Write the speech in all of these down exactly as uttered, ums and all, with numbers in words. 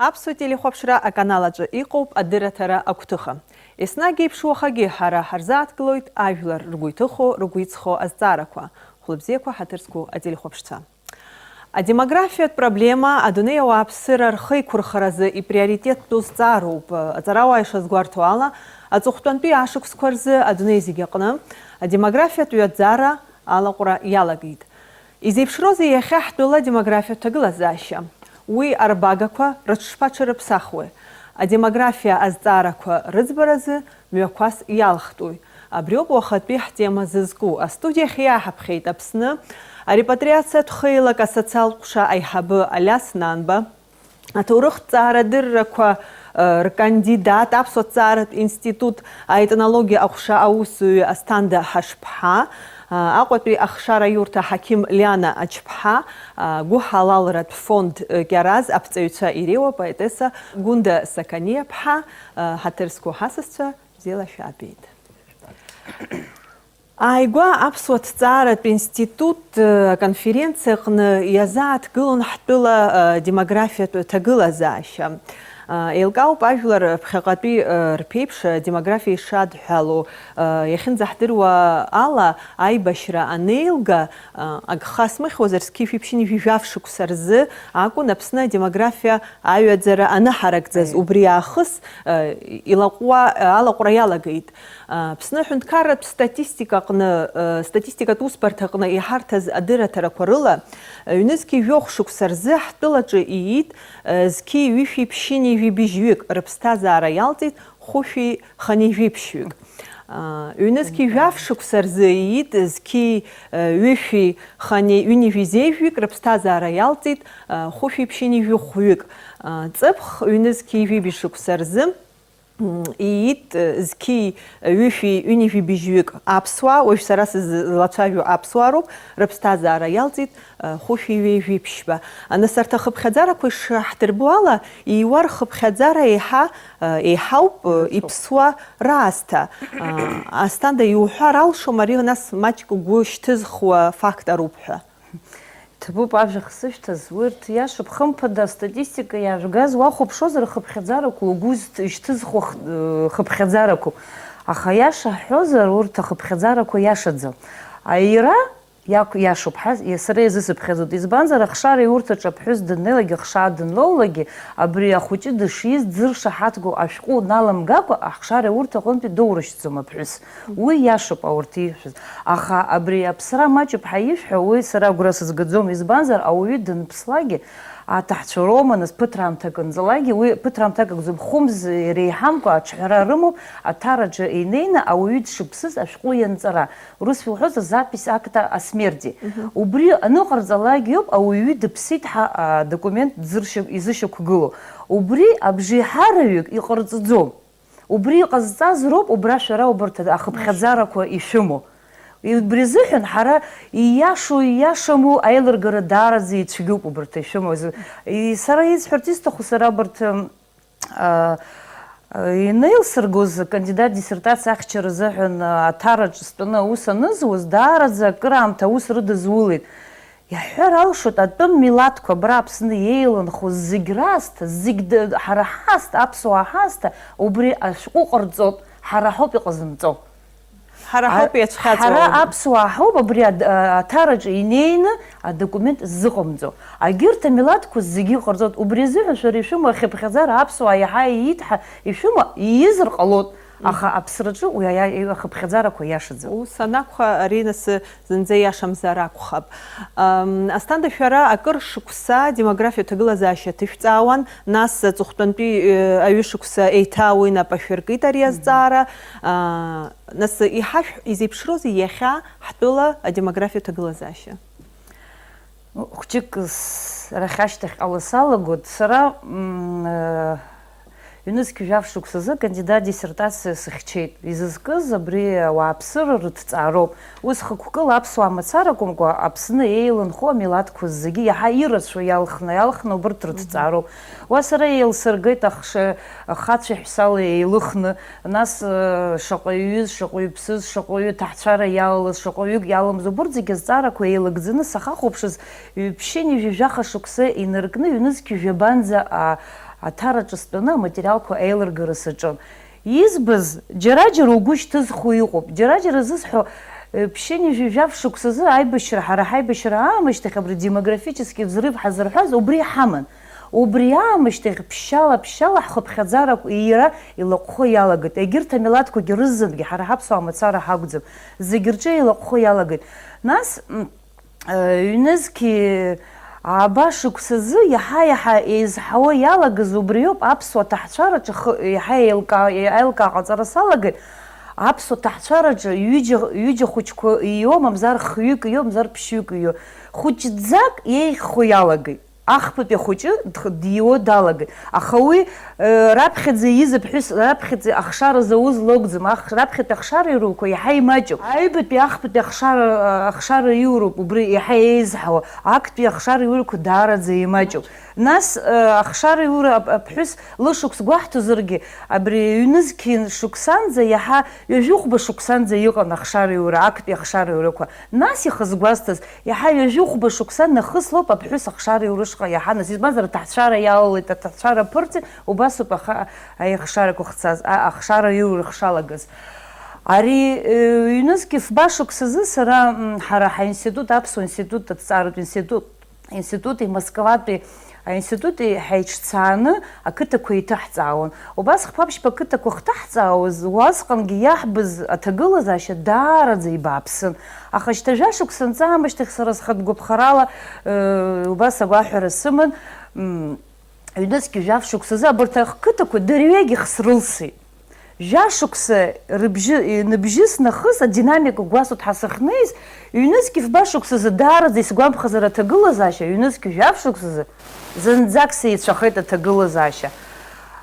Аԥсуа телехәаԥшра аканал аҿы иҟоуп адырраҭара агәҭыха. Еснагь еиԥш уахагьы ҳара ҳарзааҭгылоит ажәлар ргәы иҭыхо, ргәы иҵхо азҵаарақәа. Хәлыбзиақәа, ҳаҭыр зқәу ателехәаԥшцәа. Адемографиатә проблема адунеи ауааԥсыра рхеиқәырхаразы иприоритеттәу зҵаароуп. Аҵарауаа ишазгәарҭо ала, аҵыхәтәантәи ашықәсқәа рзы адунеи зегь аҟны адемографиатә ҩаӡара алаҟәра иалагеит. Изеиԥшроузеи иахьа ҳтәыла адемографиатә ҭагылазаашьа? Уи арбагақәа рыҽшԥаҽырыԥсахуеи? Адемографиа азҵаарақәа рыӡбаразы мҩақәас иалхтәуи? Абриоуп уахатәи ҳтема зызку. Астудиахь иааҳаԥхьеит Аԥсны арепатриациатә хеилак асоциалтә ҟәша аиҳабы Алиас Нанба, аҭоурыхҭҵаара адыррақәа, э, ркандидат, Аԥсуа ҭҵааратә институт аетнологиа аҟәша аусзуҩы Асҭанда Ҳашԥҳа, э, Аҟәатәи ахшара иурҭа аҳақьым Лиана Ачԥҳа, э, гәыҳалалратә фонд, э, Кьараз аԥҵаҩцәа иреиуоу апоетесса Гәында Сақаниаԥҳа, э, ҳаҭыр зқәу ҳасасцәа, бзиала шәаабеит. Ааигәа Аԥсуа ҭҵааратә институт, э, аконференциа аҟны иазааҭгылон ҳтәыла, э, демографиатә ҭагылазаашьа. Э, еилкаауп ажәлар ԥхьаҟатәи, э, рԥеиԥш, э, демографиа ишадҳәалоу. Э, иахьынӡаҳдыруа ала, аибашьра анеилга, э, агха смыхьуазар, зқьи жәшәи ԥшьынҩажәи жәаф шықәса рзы акәын Аԥсны адемографиа аҩаӡара аныҳаракӡаз. Аиеи. Убри аахыс, э, илаҟәуа, э, алаҟәра иалагеит. Аԥсны аҳәынҭқарратә статистика аҟны, э, статистикатә усбарҭа аҟны иҳарҭаз адырраҭарақәа рыла, ҩнызқьи жәохә шықәса рзы ҳтәылаҿы иит, э, зқьи ҩышәи ԥшьынҩажәи быжьҩык, рыԥсҭазаара иалҵит хәышәи хынҩажәи ԥшьҩык. А, ҩнызқьи жәаф шықәса рзы иит, зқьи, э, ҩышәи хынҩажәи ҩынҩажәи зеижәҩык, рыԥсҭазаара иалҵит, э, хәышәи ԥшьынҩажәи хәҩык. А, ҵыԥх ҩнызқьи жәибжь шықәса рзы, м, иит, э, зқьи, э, ҩышәи ҩынҩажәи быжьҩык аԥсуаа, уажә сара сызлацәажәо аԥсуаа роуп, рыԥсҭазаара иалҵит, э, хәышәи ҩажәи ԥшьба. Нас арҭ ахыԥхьаӡарақәа ишаҳдырбо ала, ииуа рхыԥхьаӡара еиҳа, э, еиҳауп, э, иԥсуа раасҭа. Э, Асҭанда, иуҳәар алшом ари нас маҷк угәы шьҭызхуа фактароуп ҳәа. Ҭабуп ажәа хсышәҭаз, урҭ иашоуп, хымԥада, астатистика иаажәгаз уахәаԥшуазар, ахыԥхьаӡарақәа угәы зҭ-, ишьҭызхуа х-, ы, хыԥхьаӡарақәоуп. Аха иаша ҳҳәозар, урҭ ахыԥхьаӡарақәа иашаӡам. Аира иақә-, иашоуп, ҳа, сара иазысыԥхьаӡоит. Избанзар, ахшара иурҭаҿы аԥҳәыс даннеилакгьы, ахшаа данлоулакгьы, абри ахәыҷы дышиз дзыршаҳаҭгоу ашәҟәы наламгакәа, ахшара иурҭа аҟынтәи доурышьҭӡом аԥҳәыс. Уи иашоуп аурҭ ииҳәаз. Аха абри аԥсра маҷуп ҳәа ишәҳәо, уи сара агәра сызгаӡом, избанзар, ауаҩы данԥслакгьы, аҭаҳцәа роума, нас, ԥыҭраамҭак анҵалакгьы, уи ԥыҭраамҭак акәӡам, хәымз иреиҳамкәа аҿҳәара рымоуп, аҭараҿы инеины ауаҩы дшыԥсыз ашәҟәы ианҵара, урысшәа уҳәозар, запись акта о смерти. Мгм. Убри аныҟарҵалакгьы ауп ауаҩы дыԥсит ҳәа адокумент дзыршьақә-, изышьақәгылоу. Убри абжеиҳараҩык иҟарҵаӡом. Убри иҟазҵаз роуп убра шәара убарҭ ахыԥхьаӡарақәа ишәымоу. Убри азыҳәан ҳара ииашоу, ииашаму аилыргара даараӡа ицәгьоуп убарҭ ишәымоу. Из-, и-, сара исҳәарц исҭаху, сара абарҭ, м, а, а, инеилсыргоз акандидат диссертациа ахьчара азыҳәан, а, аҭараҿ стәаны аус анызуаз, даараӡа акыраамҭа аус рыдызулеит. Иаҳҳәар алшоит, атәым милаҭқәа абра Аԥсны еиланхо зегь раасҭа, зегь д-, ҳара ҳаасҭа, аԥсуаа ҳаасҭа, убри ашәҟәы ҟарҵоит, ҳара ҳауп иҟазымҵо. Ҳара ҳауп А-, иацәхьаҵуа. Ҳара аԥсуаа ҳауп абри ад-, а-, аҭараҿы инеины адокумент ззыҟамҵо. Агьырҭ амилаҭқәа зегьы иҟарҵоит, убри азыҳәан шәара ишәымоу ахыԥхьаӡара аԥсуаа иаҳа ииит ҳәа ишәымоу иизар ҟалоит. Аха аԥсраҿы уи аиа-, ахыԥхьаӡарақәа иашаӡам. Ус анакәха, ари нас зынӡа иашамзар акәхап. Ам, Асҭанда, шәара акыр шықәса демографиа ҭагылазаашьа ҭышәҵаауан, нас аҵыхәтәантәи, э, аҩышықәса еиҭа уи нап ашәыркит ари Мгм. азҵаара. А, нас иҳашәҳә-, изеиԥшроузеи иахьа ҳтәыла адемографиа ҭагылазаашьа? Хәҷык с-, арахь ашьҭахьҟала салагоит. Сара, м, э, ҩнызқь жәаф шықәсазы акандидат диссертациа сыхьчеит. Изызкыз абри ауааԥсыра рыҭҵаароуп. Ус хықәкыла аԥсуаа мацара акәымкәа, Аԥсны еиланхо амилаҭқәа зегьы иаҳа ирацәоу иалхны, иалхны убарҭ рыҭҵаароуп. Уа сара еилсыргеит ахш-, ахацәеи ҳәсала еилыхны, Нас, э, шаҟаҩы иҩыз, шаҟаҩы иԥсыз, шаҟаҩы ҭаҳцәара иалалыз, шаҟаҩык иалымз, убырҭ зегьы азҵаарақәа еилыгӡаны сахахәаԥшыз, ҩ-, ԥшьынҩажәи жәаха шықәса инаркны, ҩнызқь жәабанӡа, а, Аҭараҿы стәаны аматериалқәа еилыргара саҿын. Избаз, џьара-џьара угәы шьҭызхуа иҟоуп. Џьара-џьара зысҳәо, э, ԥшьынҩажәи жәаф шықәсазы аибашьра, ҳара ҳаибашьра аамышьҭахь абри демографический взрыв ҳазырҳәаз убри ҳаман. Убри аамышьҭахь ԥшьшьала-ԥшьшьала ҳхыԥхьаӡарақәа иира илаҟәхо иалагеит. Егьырҭ амилаҭқәагьы рызынгьы ҳара ҳаԥсуаа мацара ҳакәӡам. Зегь рҿы еилаҟәхо иалагеит. Нас, м, Ҩнызқьи ааба шықәсазы иаҳа-иаҳа еизҳауа иалагаз убриоуп, аԥсуа ҭаҳцәараҿы хы-, иаҳа еилкаа-, аилкаа ҟаҵара салагеит, аԥсуа ҭаҳцәараҿы ҩыџьа, ҩыџьа хәыҷқәа ииоу, мамзар хҩык ииоу, мамзар ԥшьҩык ииоу. Хәыҷӡак еиӷьхо иалагеит. Ахԥатәи ахәыҷы дх-, диуа далагеит. Аха уи, э, раԥхьаӡа ииз аԥҳәыс, раԥхьаӡа ахшара зауз лакәӡам, ах-, раԥхьатәи ахшара иурақәа иаҳа имаҷуп. Аҩбатәи ахԥатәи ахшара, ахшара иуроуп убри иаҳа еизҳауа, актәи ахшара иурақәа даараӡа имаҷуп. Нас, э, ахшара иура ап-, аԥҳәыс лышықәс гәаҳҭозаргьы, абри ҩнызқьи шықәсанӡа иаҳа ҩажәихәба шықәсанӡа иҟан ахшара иура, актәи ахшара иурақәа. Нас ихы згәазҭаз, иаҳа ҩажәихәба шықәса нахыслоуп аԥҳәыс ахшара иурышҟа иаҳа нас, избанзар, аҭаҳцәара иалалеит, аҭаҳцәара ԥырҵит, убасоуп аха-, аихшарақәа хцаз, а-, ахшара иурыхшалагаз. Ари, э, ҩнызқь фба шықәсазы сара, м, ҳара ҳаинститут, аԥсуа институт, аҭҵааратә институт, институти Москватәи аинститути ҳаиҿцааны ақыҭақәа еиҭаҳҵаауан. Убас хԥа-ԥшьба қыҭақәа хҭаҳҵаауаз, уасҟангьы иаҳбыз аҭагылазаашьа даараӡа ибааԥсын. Аха шьҭа жәашықәса анҵаамышьҭахь сара схатә гәаԥхарала, э, убас агәаҳәара сыман, м, ҩнызқь жәаф шықәсазы абарҭ ақыҭақәа дырҩегьых срылсит. Жәашықәса рыбжьы, ныбжьыс нахыс адинамика гәасҭоит ҳа сахьнеиз, ҩнызқь фба шықәсазы даараӡа исгәамԥхазар аҭагылазаашьа, ҩнызқь жәаф шықәсазы зынӡак сеицәахеит аҭагылазаашьа.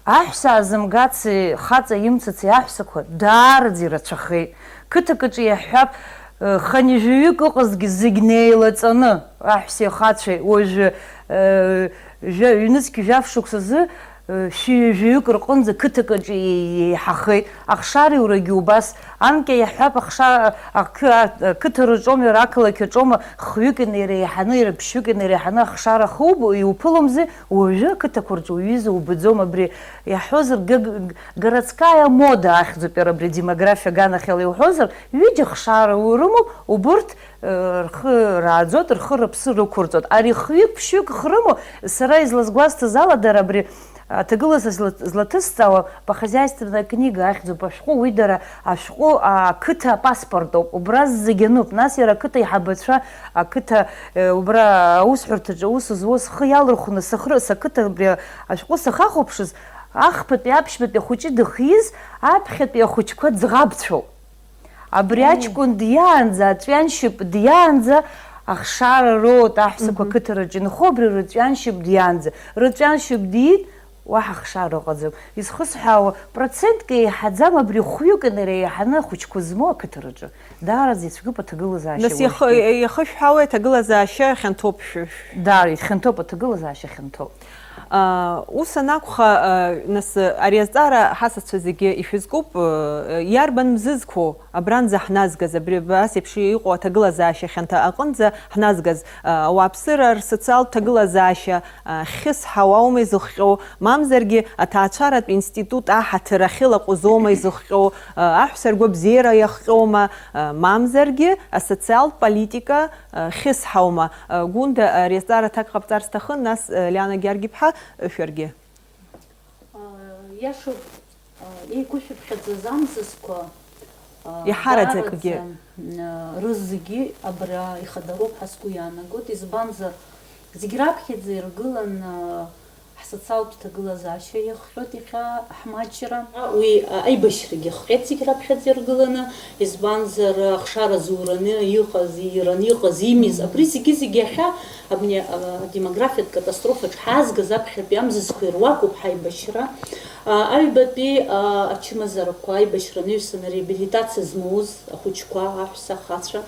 Аҳәса аазымгаци хаҵа имцаци аҳәсақәа даараӡа ирацәахеит. Қыҭак аҿы иаҳҳәап, э, хынҩажәаҩык ыҟазгьы зегь неилаҵаны, аҳәсеи ахацәеи, уажәы, э, жәа-, ҩнызқь жәаф шықәсазы, э, шәи ҩажәаҩык рҟынӡа қыҭак аҿы еи-, еиҳахеит. Ахшареи урагьы убас. Анкьа иаҳҳәап, ахша-, ақы-, ақыҭа рҿома, иара ақалақь аҿома, хҩык инеиреиҳаны, иара ԥшьҩык инеиреиҳаны ахшара хуб-, иуԥыломзи, уажәы ақыҭақәа рҿы уҩыза убаӡом, абри иаҳҳәозар, г-, г-, городская мода ахьӡуп иара абри демографиа аганахьала иуҳәозар, ҩыџьа хшара урымоуп, убырҭ, э, рхы рааӡоит, рхы рыԥсы рықәырҵоит. Ари хҩык-ԥшьҩык хрымоу, сара излазгәасҭаз ала, дара абри аҭагылазаашьа зла-, злаҭысҵаауа по хозяйственной книга ахьӡуп ашәҟәы, уи дара ашәҟәы ақыҭа апаспорт ауп, убра зегь ануп, нас иара ақыҭа аиҳабацәа, ақыҭа, э, убра аусҳәарҭаҿы аус зуаз схы иалырхәны сыхры-, сақыҭа абри ашәҟәы сахахәаԥшыз, ахԥатәи аԥшьбатәи ахәыҷы дыхиз, аԥхьатәи ахәыҷқәа ӡӷабцәоуп. Абри Мм. аҷкәын диаанӡа, аҵәҩаншьап диаанӡа, ахшара роуеит аҳәсақәа Мгм. қыҭараҿы инхо, абри рыҵәҩаншьап диаанӡа. Рыҵәҩаншьап диит, уаҳа ахшара ыҟаӡам. Изхысҳәаауа, процентк еиҳаӡам абри хәҩык инареиҳаны ахәыҷқәа змоу ақыҭараҿы. Даараӡа ицәгьоуп аҭагылазаашьа Нас иахы-, уажәгьы. иахышәҳәауеи аҭагылазаашьа хьанҭоуп шәа-, шәа-, Даара ихьанҭоуп, аҭагылазаашьа хьанҭоуп. Аа, ус анакәха, аа, нас, ари азҵаара ҳасасцәа зегьы ишәызкуп, аа, иарбан мзызқәоу абранӡа ҳназгаз, абри абас еиԥш иҟоу аҭагылазаашьа хьанҭа аҟынӡа ҳназгаз, аа, ауааԥсыра рсоциалтә ҭагылазаашьа, аа, хьысҳауа аума изыхҟьоу, мамзаргьы аҭаацәаратә институт аҳаҭыр ахьылаҟәыз аума изыхҟьоу, аа, аҳәса ргәабзиара иахҟьоума, аа, мамзаргьы асоциалтә политика, аа, хьысҳаума? Гәында, ари азҵаара аҭак ҟабҵар сҭахын, нас, Лиана Гьаргь-иԥҳа, шәаргьы. Иашоуп, еиқәышәыԥхьаӡаз амзызқәа, Иҳараӡакгьы. даараӡа, рызегьы абра ихадароуп ҳәа сгәы иаанагоит, избанзар, зегь раԥхьаӡа иргылан, Ҳсоциалтә ҭагылазаашьа иахҟьоит иахьа ҳмаҷра. Уи, а, аибашьрагьы ахҟьеит зегь раԥхьаӡа иргыланы, избанзар, ахшара зураны иҟаз, ираны иҟаз, имиз, абри зегьы-зегьы иахьа абни, а, адемографиатә катастрофаҿ ҳаазгаз аԥхьатәи амзызқәа ируакуп ҳаибашьра. А, аҩбатәи, а, ачымазарақәа, аибашьра анаҩсан ареабилитациа змоуз ахәыҷқәа, аҳәса, ахацәа,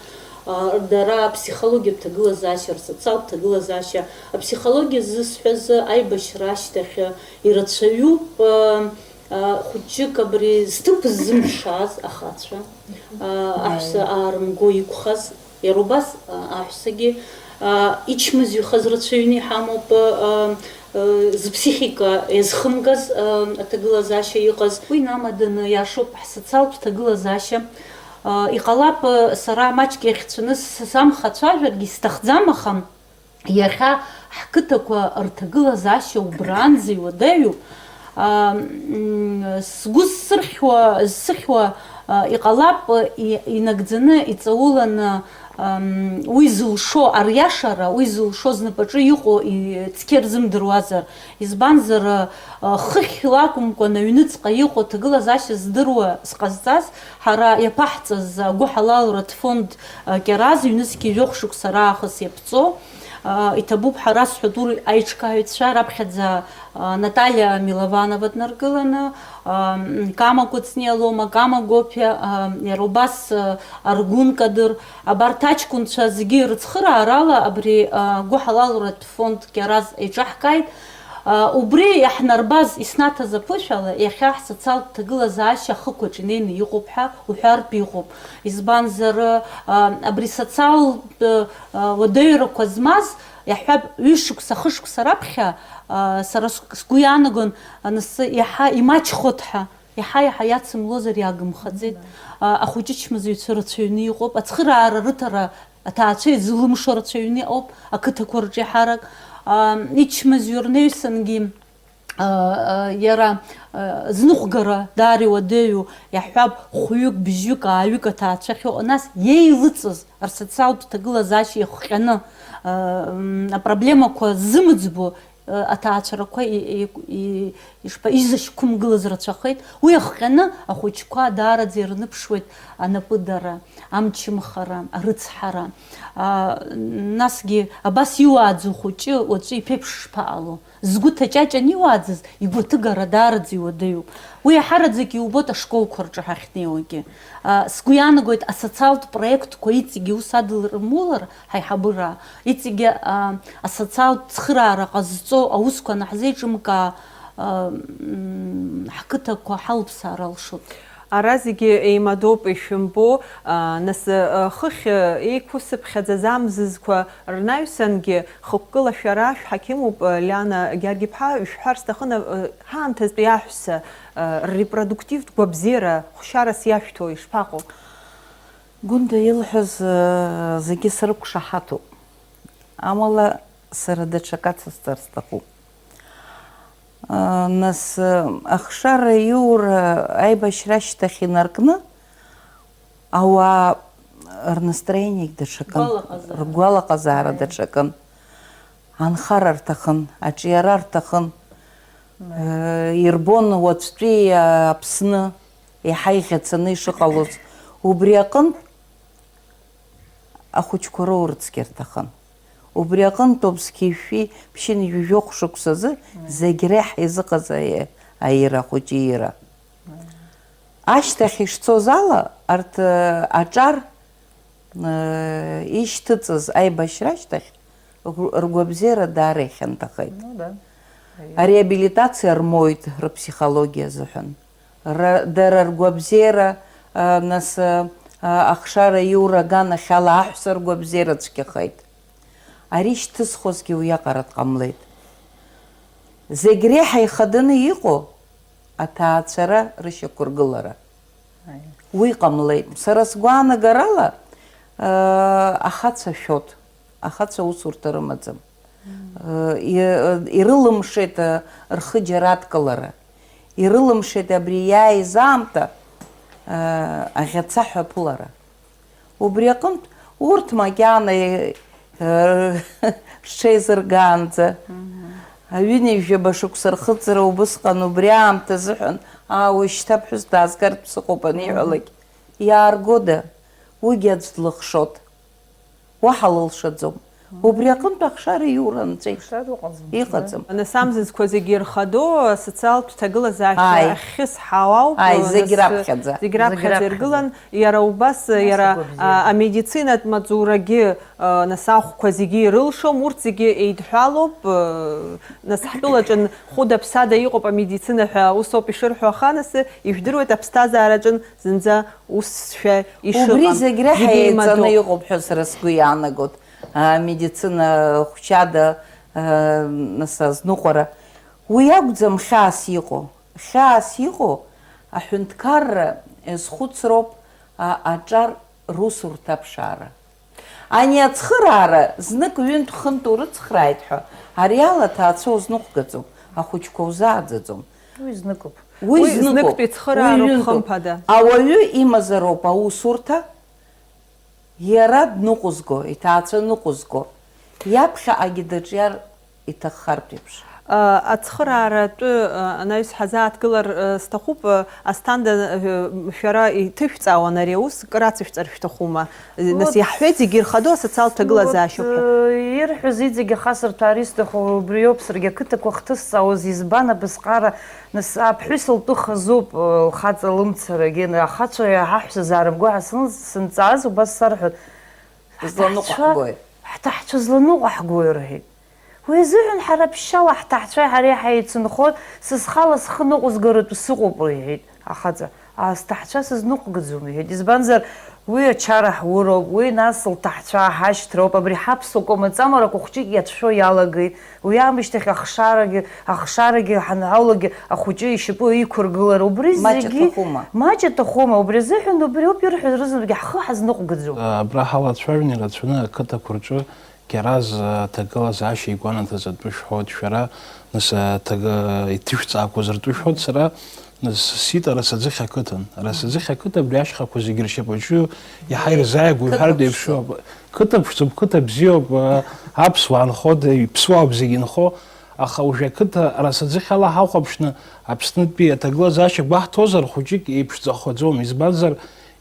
а, дара аԥсихологиатә ҭагылазаашьа, рсоциалтә ҭагылазаашьа, аԥсихологиа зысҳәаз аибашьра ашьҭахь ирацәаҩуп, а, а, хәыҷык абри зҭыԥ ззымшаз ахацәа, а, аҳәса аарымго иқәхаз, иара убас, а, аҳәсагьы, Ичмазаҩхаз рацәаҩны иҳамоуп, зыԥсихика иазхымгаз аҭагылазаашьа иҟаз. Уи инамаданы иашоуп ҳсоциалтә ҭагылазаашьа. Иҟалап, сара маҷк иахьцәаны сзамхацәажәаргьы сҭахӡам, аха иахьа ҳқыҭақәа рҭагылазаашьа убраанӡа иуадаҩуп. Сгәы зсырхьуа, зсыхьуа, иҟалап, инагӡаны, иҵауланы, уи зылшо, ариашара, уи зылшо знапаҿы иҟоу цқьа рзымдыруазар. Избанзар, хыхьла акәымкәан, аҩныҵҟа иҟоу аҭагылазаашьа здыруа зҟазҵаз, ҳара иаԥаҳҵаз агәыҳалалратә фонд Кьараз ҩнызқьи жәохә шықәса раахыс иаԥҵоу, иҭабуп ҳәа расҳәоит уи аиҿкааҩцәа, раԥхьаӡа Наталиа Милованова днаргыланы, Кама Кәыҵниа Лома, Кама Гопиа, иара убас Аргәын Кадыр, абарҭ аҷкәынцәа зегьы рыцхыраарала абри агәыҳалалратә фонд Кьараз еиҿаҳкааит. Убри иаҳнарбаз иснаҭаз аԥышәала, иахьа ҳсоциалтә ҭагылазаашьа ахықәаҿ инеины иҟоуп ҳәа уҳәартә иҟоуп. Избанзар, абри социалтә уадаҩрақәа змаз, иаҳҳәап, ҩышықәса, хышықәса раԥхьа, сара сгәы иаанагон, анысы иаҳа имаҷхоит ҳәа, иаҳа-иаҳа иацымлозар иагымхаӡеит. Ахәыҷы чмазаҩцәа рацәаҩны иҟоуп, ацхыраара рыҭара аҭаацәа изылымшо рацәаҩны иҟоуп, ақыҭақәа рҿы иаҳарак. Ичмазаҩ рнаҩсангьы, иара зныҟәгара даара иуадаҩу, иаҳҳәап, хәҩык, бжьҩык, ааҩык аҭаацәа ахьыҟоу, нас иеилыҵыз асоциалтә ҭагылазаашьа иахҟьаны, апроблемақәа ззымыӡбо, аҭаацәарақәа ишԥа, изышьқәымгылаз рацәахеит. Уи ахҟьаны ахәыҷқәа даараӡа ирныԥшуеит анапыдара, амчымхара, арыцҳара. Насгьы абас иуааӡоу хәыҷы уаҵәы иԥеиԥш шԥаҟало? Згәы ҭаҷаҷан иуааӡаз игәаҭыгара даараӡа иуадаҩуп. Уи иаҳараӡак иубоит ашколқәа рҿы ҳахьнеиуагьы. Сгәы иаанагоит, асоциалтә проектқәа иҵегьы ус адылрымулар, ҳаиҳабыра, иҵегьы асоциалтә цхыраара ҟазҵо аусқәа анаҳзеиҿымкаа, ҳқыҭақәа ҳалԥсаар алшоит. Ара зегьы еимадоуп, ишәымбо, нас, хыхь еиқәсыԥхьаӡаз амзызқәа рнаҩсангьы хықәкыла шәара шәҳақьымуп, Лиана Гьаргь-иԥҳа, ишәҳәар сҭахын, ҳаамҭазтәи аҳәса, репродуктивтә гәабзиара хәшьарас иашәҭоу ишԥаҟоу? Гәында илҳәаз, зегьы срықәшаҳаҭуп. Амала сара даҽак ацысҵар сҭахуп. Нас, ахшара иура аибашьра ашьҭахь инаркны, ауаа рнастроениагь даҽакын, ргәалаҟазаара даҽакын. Анхара рҭахын, аҿиара рҭахын. Ирбон уаҵәтәи Аԥсны еиҳа иӷьацаны ишыҟалоз. Убри аҟынтә ахәыҷқәа роурцгьы рҭахын. Убри аҟынтәоуп зқьи жәшәи ԥшьынҩажәи жәохә шықәсазы зегь реиҳа изыҟаз аи-, аира, ахәыҷы иира. Ашьҭахь ишцоз ала, арҭ, э, аҿар, э, ишьҭыҵыз аибашьра ашьҭахь ргәабзиара даара ихьанҭахеит. Ну да. Ареабилитациа рмоуит рыԥсихологиа азыҳәан. Ра-, дара ргәабзиара, а, нас, а, а, ахшара иура аганахьала аҳәса ргәабзиара цәгьахеит. Ари шьҭызхуазгьы уиаҟара дҟамлеит. Зегь реиҳа ихаданы иҟоу аҭаацәара рышьақәыргылара. Аиа. Уи ҟамлеит. Сара сгәаанагарала, а, ахацәа шәоит. Ахацәа аусурҭа рымаӡам. Э, и-, э, ирылымшеит, э, рхы џьара адкылара. Ирылымшеит абри иааиз аамҭа, э, аӷьацаҳәа аԥылара. Убри аҟынтә урҭ макьана, э, рҽеизыргаанӡа, аҩынҩажәаба шықәса рхыҵра убысҟан убри аамҭа азыҳәан, аа, уажәшьҭа ԥҳәыс даазгартә сыҟоуп аниҳәалак, иааргода? Уигьы аӡә длыхшоит. Уаҳа лылшаӡом. Убри аҟынтә ахшара иура нҵәеит. Ахшара ыҟаӡам. Иҟаӡам. Нас амзызқәа зегьы ирхадоу асоциалтә ҭагылазаашьа Ааи. ахьхьысҳауа ауп. Ааи, зегь Нас, раԥхьаӡа. Зегь раԥхьаӡа Зегь раԥхьаӡа. иргылан, иара убас, Нас иара, агәабзиара. а, амедицинатә маҵурагьы, а, нас ахәқәа зегьы ирылшом, урҭ зегьы еидҳәалоуп, а, нас ҳтәылаҿы хәыда-ԥсада иҟоуп амедицина ҳәа, усоуп ишырҳәо, аха нас ижәдыруеит аԥсҭазаараҿын зынӡа усшәа ишыҟам. Убри зегь реиҳа Зегьы еимадоуп. еицаны иҟоуп ҳәа сара сгәы иаанагоит. амедицина хәшьада, нас азныҟәара. Уи акәӡам хьаас иҟоу. Хьаас иҟоу аҳәынҭқарра иазхәыцроуп, а-, аҿар русурҭа аԥшаара. Ани ацхыраара знык-ҩынтә-хынтә урыцхрааит ҳәа, ари ала аҭаацәа узныҟәгаӡом, ахәыҷқәа узааӡаӡом. Уи зныкуп. Уи Уи зныкуп. Зныктәи цхыраароуп, Уи ҩынтәуп. Хымԥада. Ауаҩы имазароуп аусурҭа, иара дныҟәызго, иҭаацәа ныҟәызго, иаԥхьаҟагьы даҿиар иҭаххартә еиԥш. Ацхырааратәы анаҩс ҳазааҭгылар сҭахуп, Асҭанда, шәара иҭышәҵаауан ари аус, кыр ацышәҵар шәҭахума? Нас Вот. Иаҳҳәеит зегьы ирхадоу асоциалтә ҭагылазаашьоуп ҳәа. Вот, э, ирҳәаз иҵегь ахасырҭа ар исҭаху убриоуп, саргьы ақыҭақәа ахҭысҵаауаз, избан абысҟара, нас аԥҳәыс лтәы хазуп, э, лхаҵа лымцарагьы, ахацәа иаҳаҳәсыз аарымго ҳәа сынҵааз, убас сарҳәоит. Зланыҟәаҳгои? Ҳҭаҳцәа зланыҟәаҳгои рҳәеит. Уи азыҳәан ҳара ԥшьшьала ҳҭаҳцәеи ҳареи ҳаицынхоит, са схала схы ныҟәызгаратәы сыҟоуп, иҳәеит ахаҵа. Ас ҭаҳцәа сызныҟәгаӡом, иҳәеит. Избанзар, уи ачара ҳуроуп, уи нас лҭаҳцәа ҳашьҭроуп, абри ҳаԥсуа кәамаҵамарақәа хәҷык иацәшәо иалагеит. Уи аамышьҭахь ахшарагьы, ахшарагьы ҳанҳаулагьы ахәыҷы ишьапы иқәыргылар, убри Маҷ зегьы аҭахума? Маҷ аҭахума? Убри азыҳәан убриоуп ирҳәаз рызынтәгьы ҳхы ҳазныҟәгаӡом. Абра ҳалацәажәон ирацәаны ақыҭақәа рҿы Кьараз аҭагылазаашьа игәанаҭаз атәы шәҳәоит шәара, нас, аҭага-, иҭышәҵаақәаз ртәы шәҳәоит сара, нас, сиит Арасаӡыхь ақыҭан. Арасаӡыхь ақыҭа абри ашьхақәа зегьы ршьапаҿы иаҳа ирзааигәоу Қыҭа ҳәа ԥсуп. Деиԥшуп. Қыҭа ԥшӡоуп, қыҭа бзиоуп, аԥсуаа нхо, иԥсуаа зегьы нхо, аха уажә ақыҭа Арасаӡыхь ала ҳахәаԥшны Аԥснытәи аҭагылазаашьа гәаҳҭозар, хәыҷык еиԥшӡахаӡом. Избанзар,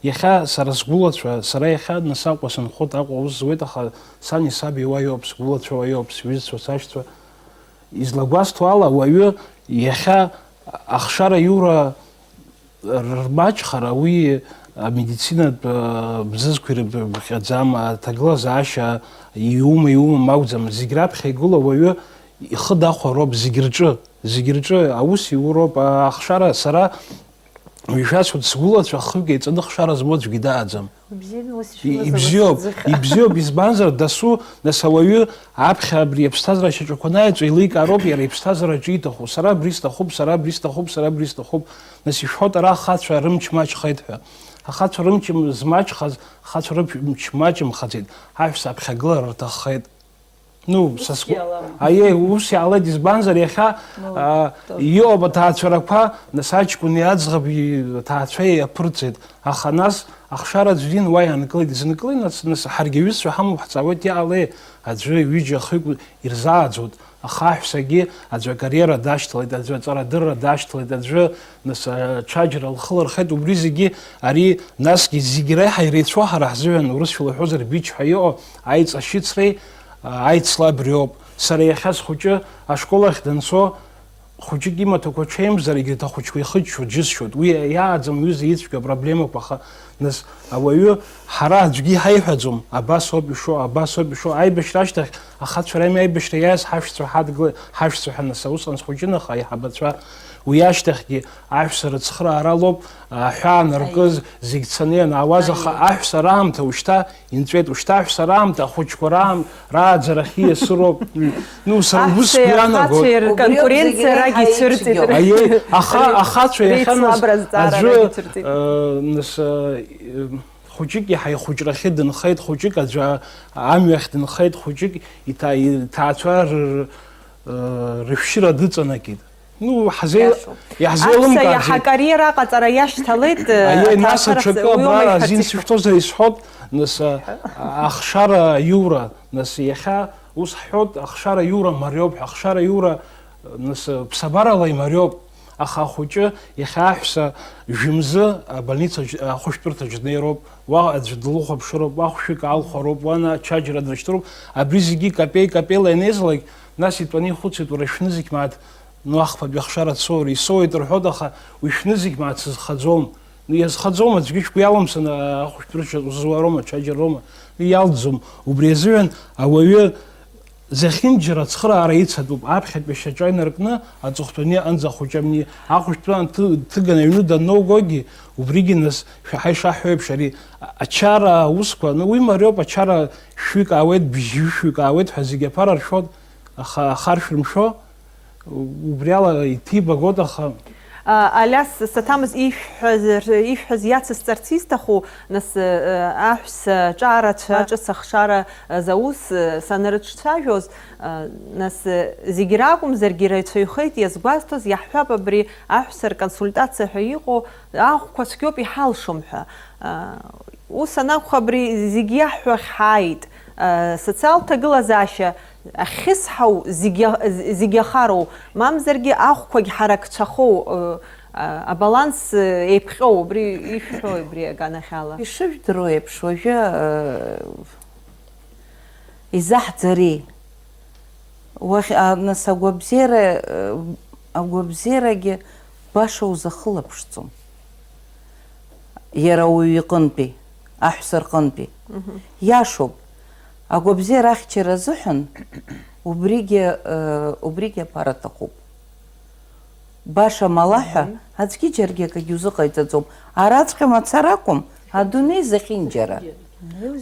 иахьа сара сгәылацәа, сара иахьа нас Аҟәа сынхоит, Аҟәа аус зуеит, аха Сани саби уа иоуп, сгәылацәа уа иоуп, сҩызцәа, сашьцәа. Излагәасҭо ала, ауаҩы иахьа ахшара аиура рмаҷхара, уи амедицинатә, а, бзызқәа ирыбӷьаӡам, аҭагылазаашьа иума, иумам акәӡам, зегь раԥхьа игылоу ауаҩы ихы дахәароуп, зегь рҿы, зегь рҿы аус иуроуп, а, ахшара, сара Уажәшәасҳәоит, сгәылацәа хҩык еиҵаны хшара змоу аӡәгьы дааӡам. Ибзиами, ус И-, ишәымаз ибзиоуп, Арасаӡыхь. Ибзиоуп, избанзар, дасу, нас, ауаҩы аԥхьа абри аԥсҭазаара шьаҿақәа анаҩҵәо, еиликаароуп иара иԥсҭазаараҿы ииҭаху, сара абри сҭахуп, сара абри сҭахуп, сара абри сҭахуп, нас, ишәҳәоит, ара ахацәа рымч маҷхеит ҳәа. Ахацәа рымч м-, змаҷхаз, ахацәа рымч маҷымхаӡеит, аҳәса аԥхьагылара рҭаххеит. Ну, са сгәы, Ус иалам. Аиеи, ус иаалеит, избанзар, иахьа, Ну, а, тоже. Иоуп аҭаацәарақәа, нас аҷкәыни аӡӷаби аҭаацәа иаԥырҵеит, аха нас ахшара аӡә дин уа иаанкылеит, изынкылеи, нас, нас ҳаргьы аҩызцәа ҳамоуп, ҳҵаауеит, иаалеи, аӡәы ҩыџьа хҩык ирзааӡоит, аха аҳәсагьы аӡәы акариера дашьҭалеит, аӡәы аҵарадырра дашьҭалеит, аӡәы, нас, аҽаџьара лхы лырхеит, убри зегьы, ари, насгьы зегь реиҳа иреицәоу ҳара ҳзыҳәан, урысшәала уҳәозар, бич ҳәа иҟоу, аиҵашьыцреи, Аицла абриоуп. Сара иахьа схәыҷы ашкол ахь данцо, хәыҷык имаҭәақәа ҽеимзар, егьырҭ ахәыҷқәа ихыччо џьысшьоит. Уи иааӡам, уҩыза ицәгьоу апроблемақәа, аха, нас, ауаҩы ҳара аӡәгьы иҳаиҳәаӡом, абас ауп ишо, абас ауп ишо. Аибашьра ашьҭахь, ахацәа рами аибашьра иааиз ҳашәцәа ҳадгыла-, ҳашәцәа ҳәа, нас, усҟан схәыҷын, аха аиҳабацәа уи ашьҭахьгьы аҳәса рыцхырааралоуп, аҳәаа наркыз, зегь цаны ианаауаз, аха Аиеи. Аҳәса раамҭа ушьҭа инҵәеит, ушьҭа аҳәса раамҭа, ахәыҷқәа раам-, рааӡарахь ииасыроуп. Ну, сара убыс Аҳәсеи сгәы иаанагоит. Ахацәеи рконкуренциа Убриоуп зегьы рагь еиҳа ицәырҵит. Ицәгьоуп. Аиеи, аха-, ахацәа иахьа нас Реицлабра азҵаара аӡәы, рагь ицәырҵит. Э, нас, э, хәыҷык иаҳа ихәыҷрахьы дынхеит, хәыҷык аӡәы амҩахь дынхеит, хәыҷык иҭа-, иҭаацәа р-, р-, э, рышәшьыра дыҵанакит. Ну, ҳазеил-, Иашоуп. Иаҳзеилымкааӡеит. Аҳәса иаҳа акариера аҟаҵара иашьҭалеит, э, Аиеи, нас аҭаацәара аҽакы уи абра ума азин ишәарҭ ишәҭоу? Сышәҭозар исҳәот, нас, а, ахшара аиура, нас, иахьа ус ҳҳәот, ахшара аиура мариоуп ҳәа, ахшара аиура, нас, ԥсабарала имариоуп, аха ахәыҷы иахьа аҳәса жәымзы абольницаҿ, ахәышәтәырҭаҿ днеироуп, уа аӡә длыхәаԥшыроуп, уа хәшәык аалхәароуп, уа ана ачаџьара дрышьҭыроуп, абри зегьы капеи-капеила ианеизалак, нас итәаны ихәыцит, уара шәнызқь мааҭ Ну, ахԥатәи ахшара дсоур, исоуеит рҳәоит, аха уи шәнызқь мааҭ сызхаӡом. Ну, иазхаӡом, аӡәгьы шәгәы иалымсын, а, ахәшәтәырҭаҿ узуароума, ачаџьароума? Ну, иалӡом. Убри азыҳәан ауаҩы Зехьынџьара ацхыраара ицатәуп, аԥхьатәи шьаҿа инаркны аҵыхәтәаны иҟанӡа ахәыҷы амни, ахәыҷтәы анҭы-, ҭыганы аҩны данноугогьы, убригьы нас шәаҳа ишаҳҳәо еиԥш ари, а-, ачара аусқәа, ну, уи мариоуп, ачара шәҩык аауеит, бжьышәҩык аауеит ҳәа зегьы аԥара ршәоит, аха ахаршә рымшәо, убри ала иҭибагоит, аха. А, Алиас, саҭамыз ишәҳәаз, ишәҳәаз иацысҵарц исҭаху, нас, э, аҳәса ҿарацәа, ҿыц ахшара, э, заус, э, санрыҿцәажәоз, э, нас, э, зегь ракәымзаргьы ирацәаҩхеит иазгәасҭоз, иаҳҳәап, абри аҳәса рконсультациа ҳәа иҟоу аӷәқәа цәгьоуп иҳалшом ҳәа. Э, ус анакәха, абри зегь иаҳҳәахь ҳааит. Э, социалтә ҭагылазаашьа ахьхьысҳау зегь, зегь ахароу, мамзаргьы ахәқәагь ҳаракцәахоу, э, а, абаланс, э, еиԥҟьоу, убри ишәҳәои абри аганахьала? Ишыжәдыруа еиԥш, уажәы, э, изаҳӡари? Уахь, а, нас агәабзиара, э, агәабзиарагьы баша узахылаԥшӡом. Иара ауаҩ иҟынтәи, аҳәса рҟынтәи. Мгм. Иашоуп, агәабзиара ахьчара азыҳәан убригьы, э, убригьы аԥара аҭахуп. Баша мала ҳәа, мгм, аӡәгьы џьаргьы акгьы узыҟаиҵаӡом. Араҵәҟьа мацара акәым, адунеи зехьынџьара.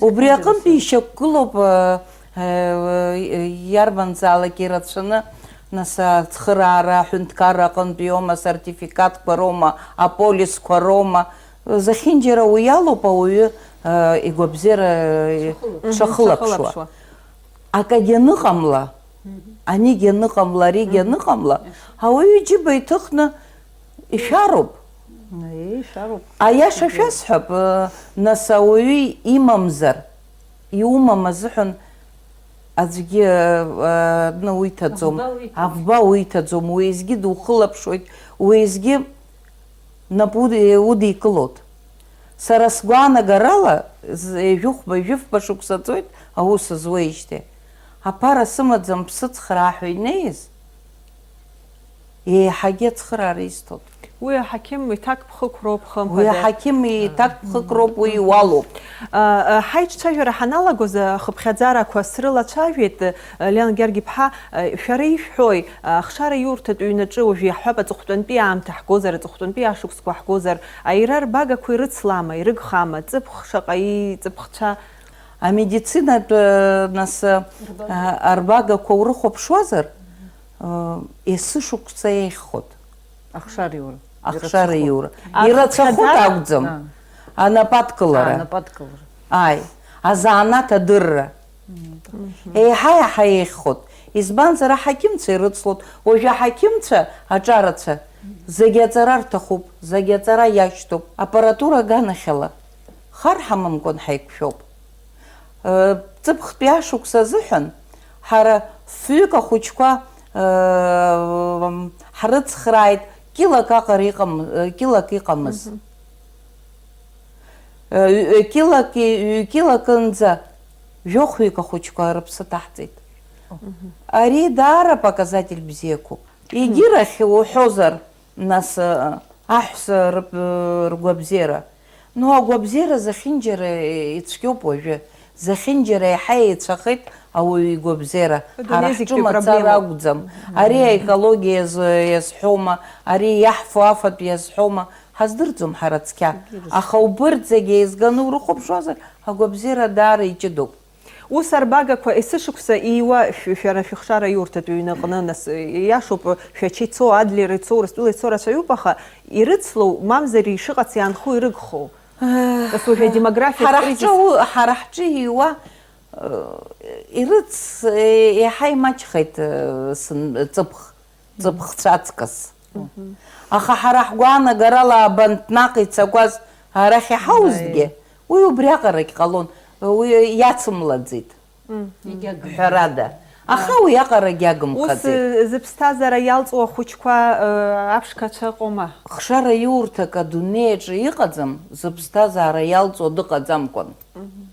Убри аҟынтәи ишьақәгылоуп, э, э, иарбанзаалак ирацәаны, нас, ацхыраара, аҳәынҭқарра аҟынтәи иоума, асертификатқәа роума, аполисқәа роума, зехьынџьара уи алоуп ауаҩы, э, игәабзиара, э, дшахылаԥшуа. Дшахылаԥшуа. Акагьы аныҟамла, анигьы аныҟамла, аригьы аныҟамла, ауаҩы иџьыба иҭыхны ишәароуп. Аиеи, ишәароуп. Аиаша шәасҳәап, э, нас, ауаҩы имамзар, иумам азыҳәан аӡәгьы, э, э, дны уиҭаӡом. Аӷба уиҭаӡом. Аӷба уиҭаӡом, уеизгьы духылаԥшуеит, уеизгьы напы уд-, удикылоит. Сара сгәаанагарала, з-, ҩажәихәба, ҩажәифба шықәса ҵуеит аус зуеижьҭеи. Аԥара сымаӡам бсыцхраа ҳәа инеиз, еиҳагьы ацхыраара изҭоит. Уи аҳақьым иҭакԥхықәроуп, хымԥада. Уи аҳақьым иҭакԥхықәроуп, уи иуалуп. А, а, ҳаиҿцәажәара ҳаналагоз, ахыԥхьаӡарақәа срылацәажәеит, Леон Гьаргь-иԥҳа, шәара ишәҳәои, ахшара иурҭатә ҩнаҿы уажә иаҳҳәап, аҵыхәтәантәи аамҭа ҳгозар, аҵыхәтәантәи ашықәсқәа ҳгозар, аира рбагақәа ирыцлама, ирыгхама, ҵыԥх шаҟа иҵыԥхцәа? Амедицинатә, нас, арбага. А, арбагақәа урыхәаԥшуазар, а, есышықәса еиӷьхоит. Ахшара иура. Ахшара иура. Ирацәахоит. Ирацәахоит акәӡам. А. Анападкылара. А, анападкылара. Ааи. Азанааҭ адырра. Мм. Еиҳа-еиҳа еиӷьхоит. Избанзар, аҳақьымцәа ирыцлоит. Уажәы аҳақьымцәа аҿарацәа зегьы аҵара рҭахуп, зегьы аҵара иашьҭоуп. Аппаратура аганахьала хар ҳамамкәан ҳаиқәшәоуп. Э, ҵыԥхтәи ашықәс азыҳәан ҳара фҩык ахәыҷқәа, э, ҳрыцхрааит, килак аҟара иҟам-, э, килак иҟамыз. Мгм. Э, ҩ-, килак, ҩ-, килакынӡа жәохәҩык ахәыҷқәа рыԥсы ҭаҳҵеит. Мгм. Ари даара показатель бзиақәоуп. Егьирахь уҳәозар, нас, э, аҳәса рып-, ргәабзиара. Ну, агәабзиара зехьынџьара ицәгьоуп уажәы. Зехьынџьара еиҳа еицәахеит ауаҩы игәабзиара. Адунеи зегьтәи проблемоуп. Ҳара ҳҿы мацара акәӡам. Мгм. Ари аекологиа иаз-, иазҳәома, ари иаҳфо афатә иазҳәома, ҳаздырӡом ҳара цқьа. Егьырҭ. Аха убырҭ зегьы еизганы урыхәаԥшуазар, агәабзиара даара иҷыдоуп. Ус арбагақәа есышықәса ииуа шә-, шәара шәыхшара иурҭатә ҩнаҟны, нас, иашоуп, Шәача ицо, Адлер ицо, Урыстәыла ицо рацәаҩуп, аха ирыцлоу, мамзар ишыҟац иаанхо ирыгхоу? Нас уажәы адемографиатә кризис. Ҳара ҳҿы у-, ҳара ҳҿы ииуа, э, ирыц-, э, еиҳа имаҷхеит, э, сн-, ҵыԥх. Ҵыԥхцәа аҵкыс. Мгм. Аха ҳара ҳгәаанагарала абанҭ наҟ ицақәаз арахь иҳаузҭгьы, уи убриаҟарагь ҟалон, уи иацымлаӡеит. Мгм. Ҳәарада. Аха уиаҟарагь агымхаӡеит. Ус, э, зыԥсҭазаара иалҵуа ахәыҷқәа, э, аԥшқацәа ыҟоума? Хшара иурҭак адунеи аҿы иҟаӡам, зыԥсҭазаара иалҵуа дыҟаӡамкәан. Мгм.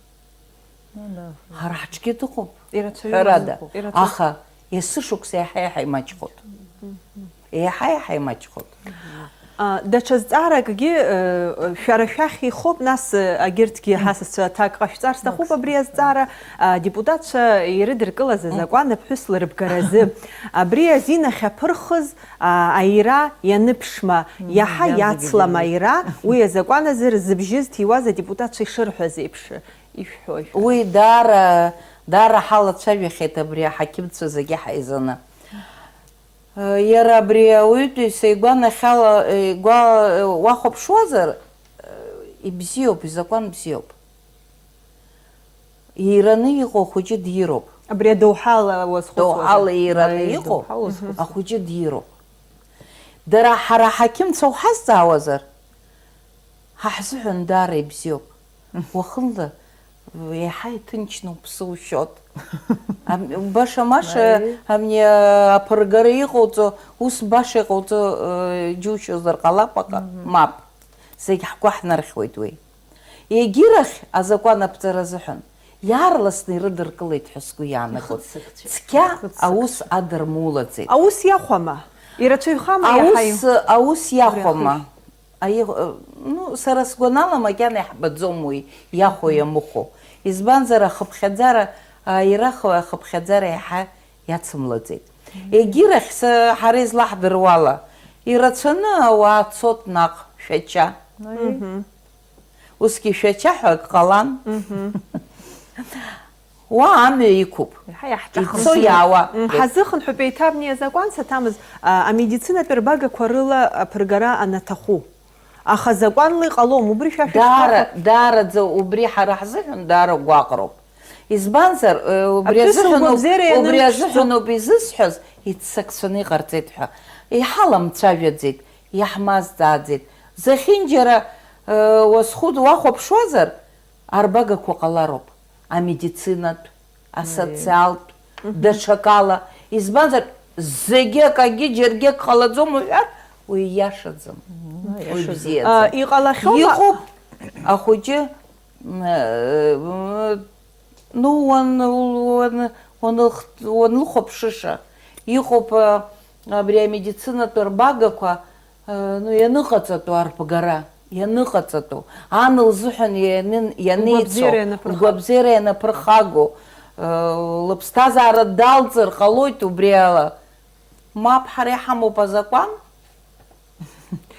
Ҳара ҳҿгьы дыҟоуп, ҳәарада. Ирацәаҩуп. Аха есышықәса еиҳа-еиҳа имаҷхоит. Еиҳа-еиҳа имаҷхоит. А, даҽа зҵааракгьы, э, шәара шәахь ихоуп, нас, э, агьырҭгьы ҳасасцәа аҭак ҟашәҵар сҭахуп абри азҵаара, а, адепутатцәа ирыдыркылаз азакәан аԥҳәыс лырбгаразы. Абри азин ахьаԥырхыз, а, аира ианыԥшма, Мгм, иаҳа иаҵлама аира, уи азакәан азы рзыбжьы зҭиуаз адепутатцәа ишырҳәаз еиԥш, ишәҳәо, ишәҳәо. Уи даара, даара ҳалацәажәахьеит абри аҳақьымцәа зегьы ҳаизаны. Иара абри ауаҩытәыҩса игәанахьала, игәа-, уахәаԥшуазар, ибзиоуп, изакәан бзиоуп. Иираны иҟоу ахәыҷы дироуп. Абри адоуҳала уазхәыцуазар? Доуҳала иираны Аи, иҟоу доуҳала уазхәыцуазар. Ахәыҷы дироуп. Дара ҳара ҳақьымцәа уҳазҵаауазар, ҳа ҳзыҳәан даара ибзиоуп. Уахынла еиҳа иҭынчны уԥсы ушьот. Ам-, баша-маша Аи. Амни, а, аԥыргара иҟауҵо, ус баша иҟауҵо, э, џьушьозар ҟалап, аха Мгм. Мап. Зегь ҳгәы ҳнархьуеит уи. Егьирахь азакәан аԥҵара азыҳәан иаарласны ирыдыркылеит ҳәа сгәы иаанагоит. Ихыццакцәеит. Цқьа Ихыццакцәеит. Аус адырмулаӡеит. Аус иахәама? Ирацәаҩхама иаҳа Аус, аус иахәама? Абри ахышә. Аиӷ-, ну, сара сгәанала макьана иаҳбаӡом уи, иахәо, Мгм. Иамыхәо. Избанзар, ахыԥхьаӡара, аирах-, ахыԥхьаӡара иаҳа иацымлаӡеит. Мгм. Егьирахь, са, ҳара излаҳдыруала, ирацәаны ауаа цот наҟ, Шәача. Аи. Мгм. Усгьы Шәача ҳәа ак ҟалан. Мгм. Уа амҩа иқәуп. Иаҳа иаҳҿахым. Ицо иаауа. Мгм. Ҳазыхынҳәып еиҭа абни азакәан саҭамыз, а, амедицинатә рбагақәа рыла аԥыргара анаҭаху. Аха закәанла иҟалом, убри шәа Даара, шәышԥахәа- даараӡа убри ҳара ҳзыҳәан даара гәаҟроуп. Избанзар, э, убри Аԥҳәыс азыҳәаноуп, лгәабзиара убри ианымԥшӡо. Азыҳәаноуп изысҳәаз, иццакцәаны иҟарҵеит ҳәа. Иҳаламцәажәаӡеит, иаҳмазҵааӡеит. Зехьынџьара, э, уазхәыц-, уахәаԥшуазар, арбагақәа ҟалароуп, амедицинатә, асоциалтә, Мгм. Даҽакала. Избанзар, зегьы акагьы џьаргьы ак ҟалаӡом уҳәар, уи ииашаӡам. Мгм. Уи Ииашаӡам. Бзиаӡам. А, иҟалахьоума? Иҟоуп ахәыҷы, м, э, ну, уан-, уан-, уанылх-, уанлыхәаԥшыша, иҟоуп, а, абри амедицинатә рбагақәа, Э, ну, ианыҟаҵатәу арбгара, ианыҟаҵатәу, ан лзыҳәан ианын-, ианеицәоу, Лгәабзиара ианаԥырхагоу. Лгәабзиара ианаԥырхагоу, э, лыԥсҭазаара далҵыр ҟалоит убри ала. Мап, ҳара иҳамоуп азакәан,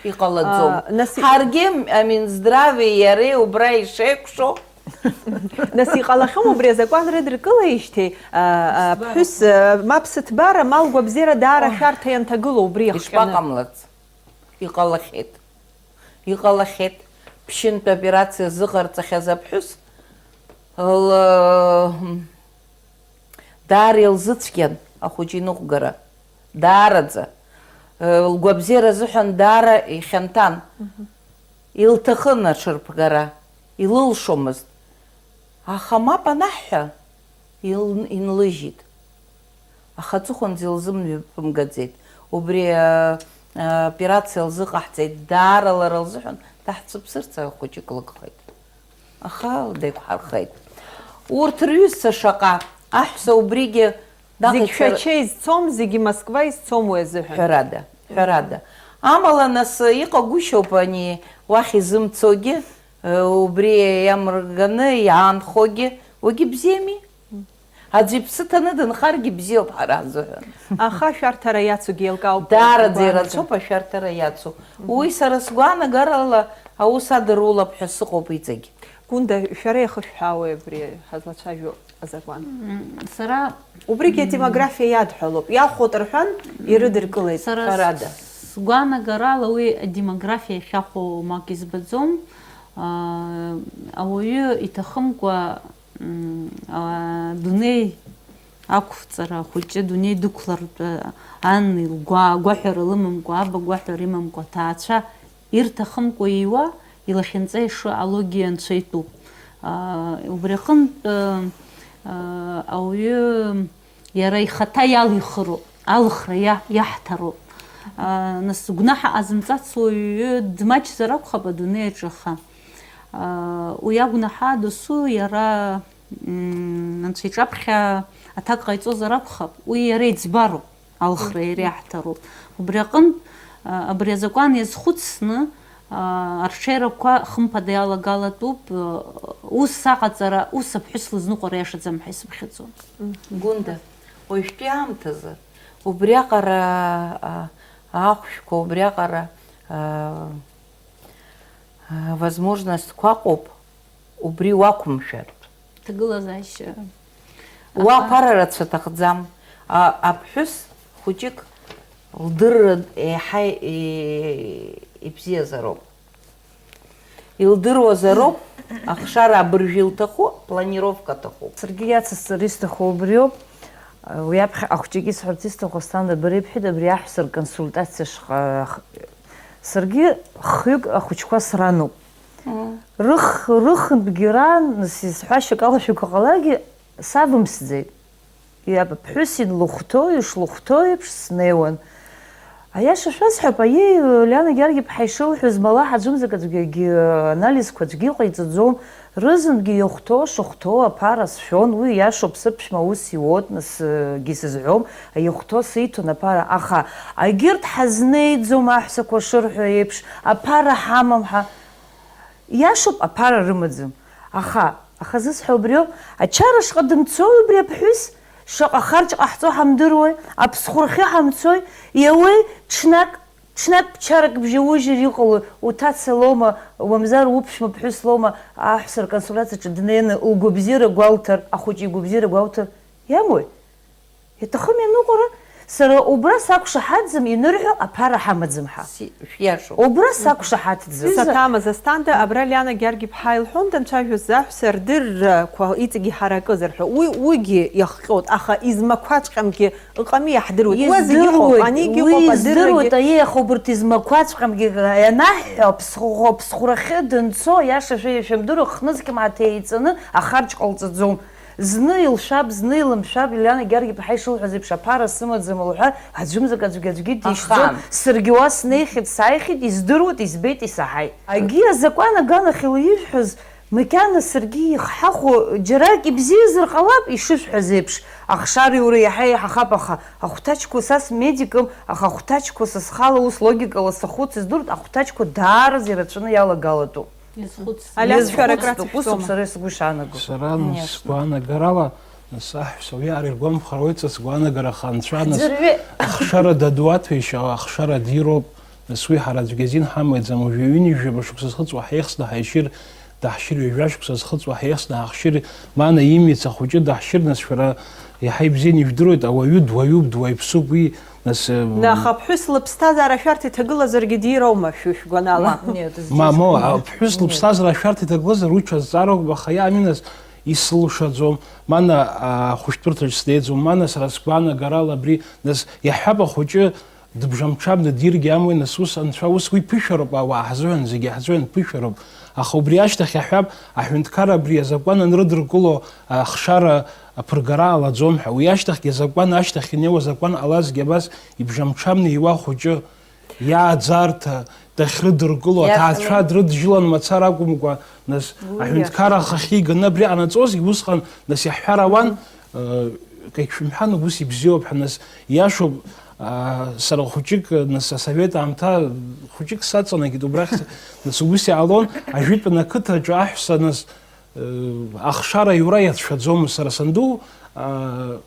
иҟалаӡом. А, нас и- Ҳаргьы Аминздрави иареи убра ишеикәшо. Нас иҟалахьоума убри азакәан рыдыркылеижьҭеи, а, а, Сҭбара. Ԥҳәыс, а, мап сыҭбара, ма лгәабзиара даара Ох. Шәарҭа ианҭагылоу убри иахҟьаны? Ишԥаҟамлац? Иҟалахьеит. Иҟалахьеит. Ԥшьынтә операциа зыҟарҵахьаз аԥҳәыс, ла-, даара илзыцәгьан ахәыҷы иныҟәгара. Даараӡа. Лгәабзиара азыҳәан даара ихьанҭан. Мгм. Илҭахын аҽырбгара. Илылшомызт. Аха мап анаҳҳәа, ил-, инлыжьит. Аха аҵыхәанӡа илзымҩаԥымгаӡеит. Убри, а, а, операциа лзыҟаҳҵеит, даара лара лзыҳәан даҳцәыԥсырц ахәыҷык лыгхеит. Аха деиқәҳархеит. Урҭ рҩызцәа шаҟа, аҳәса убригьы Зегь наҟ ицар- Шәача изцом, зегьы Москва изцом уи азыҳәан. Ҳәарада, ҳәарада. Амала нас иҟагәышьоуп ани уахь изымцогьы, Убри иамырганы иаанхогьы, уигьы бзиами? Аӡәы иԥсы ҭаны дынхаргьы бзиоуп ҳара ҳзыҳәан. Аха ашәарҭара иацугьы еилкаауп. Даараӡа ирацәоуп ашәарҭара иацу. Мгм. Уи сара сгәаанагарала аус адырулап ҳәа сыҟоуп иҵегь. Гәында, шәара иахышәҳәаауеи абри ҳазлацәажәо азакәан? М, сара Убригьы адемографиа иадҳәалоуп. Иахәот рҳәан, ирыдыркылеит, Сара ҳәарада. Сгәаанагарала уи адемографиа иахьахәо умак избаӡом. Аа, ауаҩы иҭахымкәа, м, адунеи ақәҵара хәыҷы, адунеи дықәлартә, ан илгәа-, агәаҳәара лымамкәа, аба гәаҳәара имамкәа аҭаацәа ирҭахымкәа ииуа, илахьынҵа ишыҟалогьы анцәа итәуп. Аа, убри аҟынтә, аа, ауаҩы иара ихаҭа иалихыроуп, алхра иа-, иаҳҭароуп. Аа, нас гәнаҳа ҟазымҵац уаҩы дмаҷзар акәхап адунеи аҿы, аха, аа, уи агәнаҳа досу иара, м, анцәа иҿаԥхьа аҭак ҟаиҵозар акәхап, уи иара иӡбароуп. Алхра иара иаҳҭароуп. Убри аҟынтә, Абри азакәан иазхәыцны, арҽеирақәа хымԥада иалагалатәуп, ус аҟаҵара, ус аԥҳәыс лызныҟәара иашаӡам ҳәа исыԥхьаӡон. Гәында, уажәтәи аамҭазы убриаҟара, а, ахәшәқәа, убриаҟара, а, а, возможностьқәа ыҟоуп, убри уақәымшәартә. Ҭагылазаашьа. Уа аха аԥара рацәа аҭахӡам. А, аԥҳәыс хәыҷык лдырра еиҳа и-, ибзиазароуп. Илдыруазароуп, ахшара абыржәы илҭаху, планировка аҭахуп. Саргьы иацысҵар исҭаху убриоуп. Уи аԥхьаҟа хәыҷык исҳәарц исҭаху, Асҭанда, бара ибҳәеит, абри аҳәса рконсультациа шҟа-, х-, саргьы хҩык ахәыҷқәа срануп. Мм. Рых-, рыхынтәгьы раан, нас, исҳәашьак ала шәгәаҟалагьы, савымсӡеит. Иаб-, ԥҳәыс инлыхәҭоу, ишлыхәҭоу еиԥш снеиуан. Аиаша шәасҳәап, аиеи, Лиана Георги-ԥҳа ишылҳәаз, мала ҳаӡәымзак аӡәгьы анализқәа аӡәгьы иҟаиҵаӡом. Рызынтәгьы иахәҭоу, шахәҭоу аԥара сшәон, уи иашоуп, сыԥшәма аус иуоуп, насгьы сызҳәом, иахәҭоу сиҭон аԥара, аха агьырҭ ҳазнеиӡом аҳәсақәа шырҳәо еиԥш, аԥара ҳамам ҳәа. Иашоуп, аԥара рымаӡам. Аха, аха зысҳәо убриоуп, ачара шҟа дымцои убри аԥҳәыс? Шаҟа харҿ ҟаҳҵо ҳамдыруеи, аԥсхәырхьы ҳамцои, иауеи, ҽнак, ҽнак чарак бжьаужьыр иҟалои, уҭаца лоума, мамзар уԥшәма ԥҳәыс лоума, аҳәса рконсультациаҿы днеины лгәабзиара гәалҭар, ахәыҷы игәабзиара гәалҭар иамои? Иаҭахым ианыҟәара, сара убра сақәшаҳаҭӡам, инырҳәо аԥара ҳамаӡам ҳәа. Си-, шәиашоуп. Убра сақәшаҳаҭӡам. Саҭамыз, Асҭанда, абра Лиана Георги-ԥҳа илҳәон, данцәажәоз аҳәса рдыррақәа иҵегьы ҳаракызар ҳәа. Уи, уигьы иахҟьоит, аха измақәаҵәҟьамгьы ыҟами, иаҳдыруеит. Уи зегьы иҟоуп, издыруеит, анигьы уи ыҟоуп, адыррагьы. Издыруеит, аиеи, аха убарҭ измақәаҵәҟьамгьы ианаҳҳәо, аԥсхәы-, аԥсхәрахьы данцо, аиаша шәа-, ишәымдыруа, хнызқь мааҭ еиҵаны ахарџь ҟалҵаӡом. Зны илшәап, зны илымшәап, Лиана Георги-ԥҳа ишылҳәаз еиԥш, аԥара сымаӡам лҳәар, аӡәымзак аӡәгьы, аӡәгьы дишьӡом. Аха. Саргьы уа снеихьеит, сааихьеит, издыруеит, избеит, исаҳаит. Агьи азакәан аганахьала ижәҳәаз, макьана саргьы ихҳахәо џьарак ибзиазар ҟалап, ишышәҳәаз еиԥш, ахшара иура иаҳа еиҳахап, аха ахәҭаҷқәа, са смедикым, аха ахәҭаҷқәа са схала ус логикала сахәыц, издыруеит, ахәҭаҷқәа даараӡа ирацәаны иалагалатәуп. Иазхәыцтәуп. Алиас, шәара акраҵышәҵома? Иазхәыцтәуп, сара сгәы шаанагоу. Сара, нас, сгәаанагарала, нас, аҳәса уиаара иргәамхар ауеит, са сгәаанагара аха анцәа, нас, аӡәырҩы ахшара дадуаҭәеишьа, ахшара дироуп, нас, уи ҳара аӡәгьы азин ҳамаӡам, уажәы ҩынҩажәаба шықәса зхыҵуа ҳаихсны ҳаишьыр, даҳшьыр, ҩажәа шықәса зхыҵуа ҳаихсны ҳахшьыр, мана имиц ахәыҷы даҳшьыр, нас, шәара иаҳа ибзианы ижәдыруеит, ауаҩы дуаҩуп, дуаҩԥсуп, уи Нас, э, Аха аԥҳәыс лыԥсҭазаара шәарҭа иҭагылазаргьы дироума, шәы-, шәгәанала? Ма, нет, здесь Мамо, нет. Аԥҳәыс Нет. Лыԥсҭазаара шәарҭа иҭагылазар, уи ҽазҵаарақәа, аха иаминас исылшаӡом. Мана, а, ахәышәтәырҭаҿ снеиӡом, мана сара сгәаанагарала абри, нас, иаҳҳәап, ахәыҷы дыбжамҽабны диргьы амуеи, нас, ус анцәа, ус уи ԥышәароуп, ауаа ҳзыҳәан, зегьы ҳзыҳәан ԥышәароуп. Аха убри ашьҭахь иаҳҳәап, аҳәынҭқарра абри азакәан анрыдыркыло, ахшара аԥыргара ҟалаӡом ҳәа. Уи ашьҭахьгьы азакәан ашьҭахь инеиуа азакәан ҟалазгьы абас ибжамҽамны иуа хәыҷы иааӡарҭа дахьрыдыркыло, Иашаны. Аҭаацәа дрыдгьылан мацара акәымкәа, нас, Уи аҳәынҭқарра иашаны. Ахахьы иганы абри ҟанаҵозгьы усҟан, нас, иаҳҳәар ауан, Мгм. э, кагь шәымҳәан, ус ибзиоуп ҳәа, нас, иашоуп, а, сара хәыҷык, нас, асовет аамҭа хәыҷык саҵанакит, убрахь с-, нас, убыс иҟалон, ажәытәан ақыҭаҿы аҳәса, нас, э, ахшара иура иацәшәаӡомызт, сара санду, а,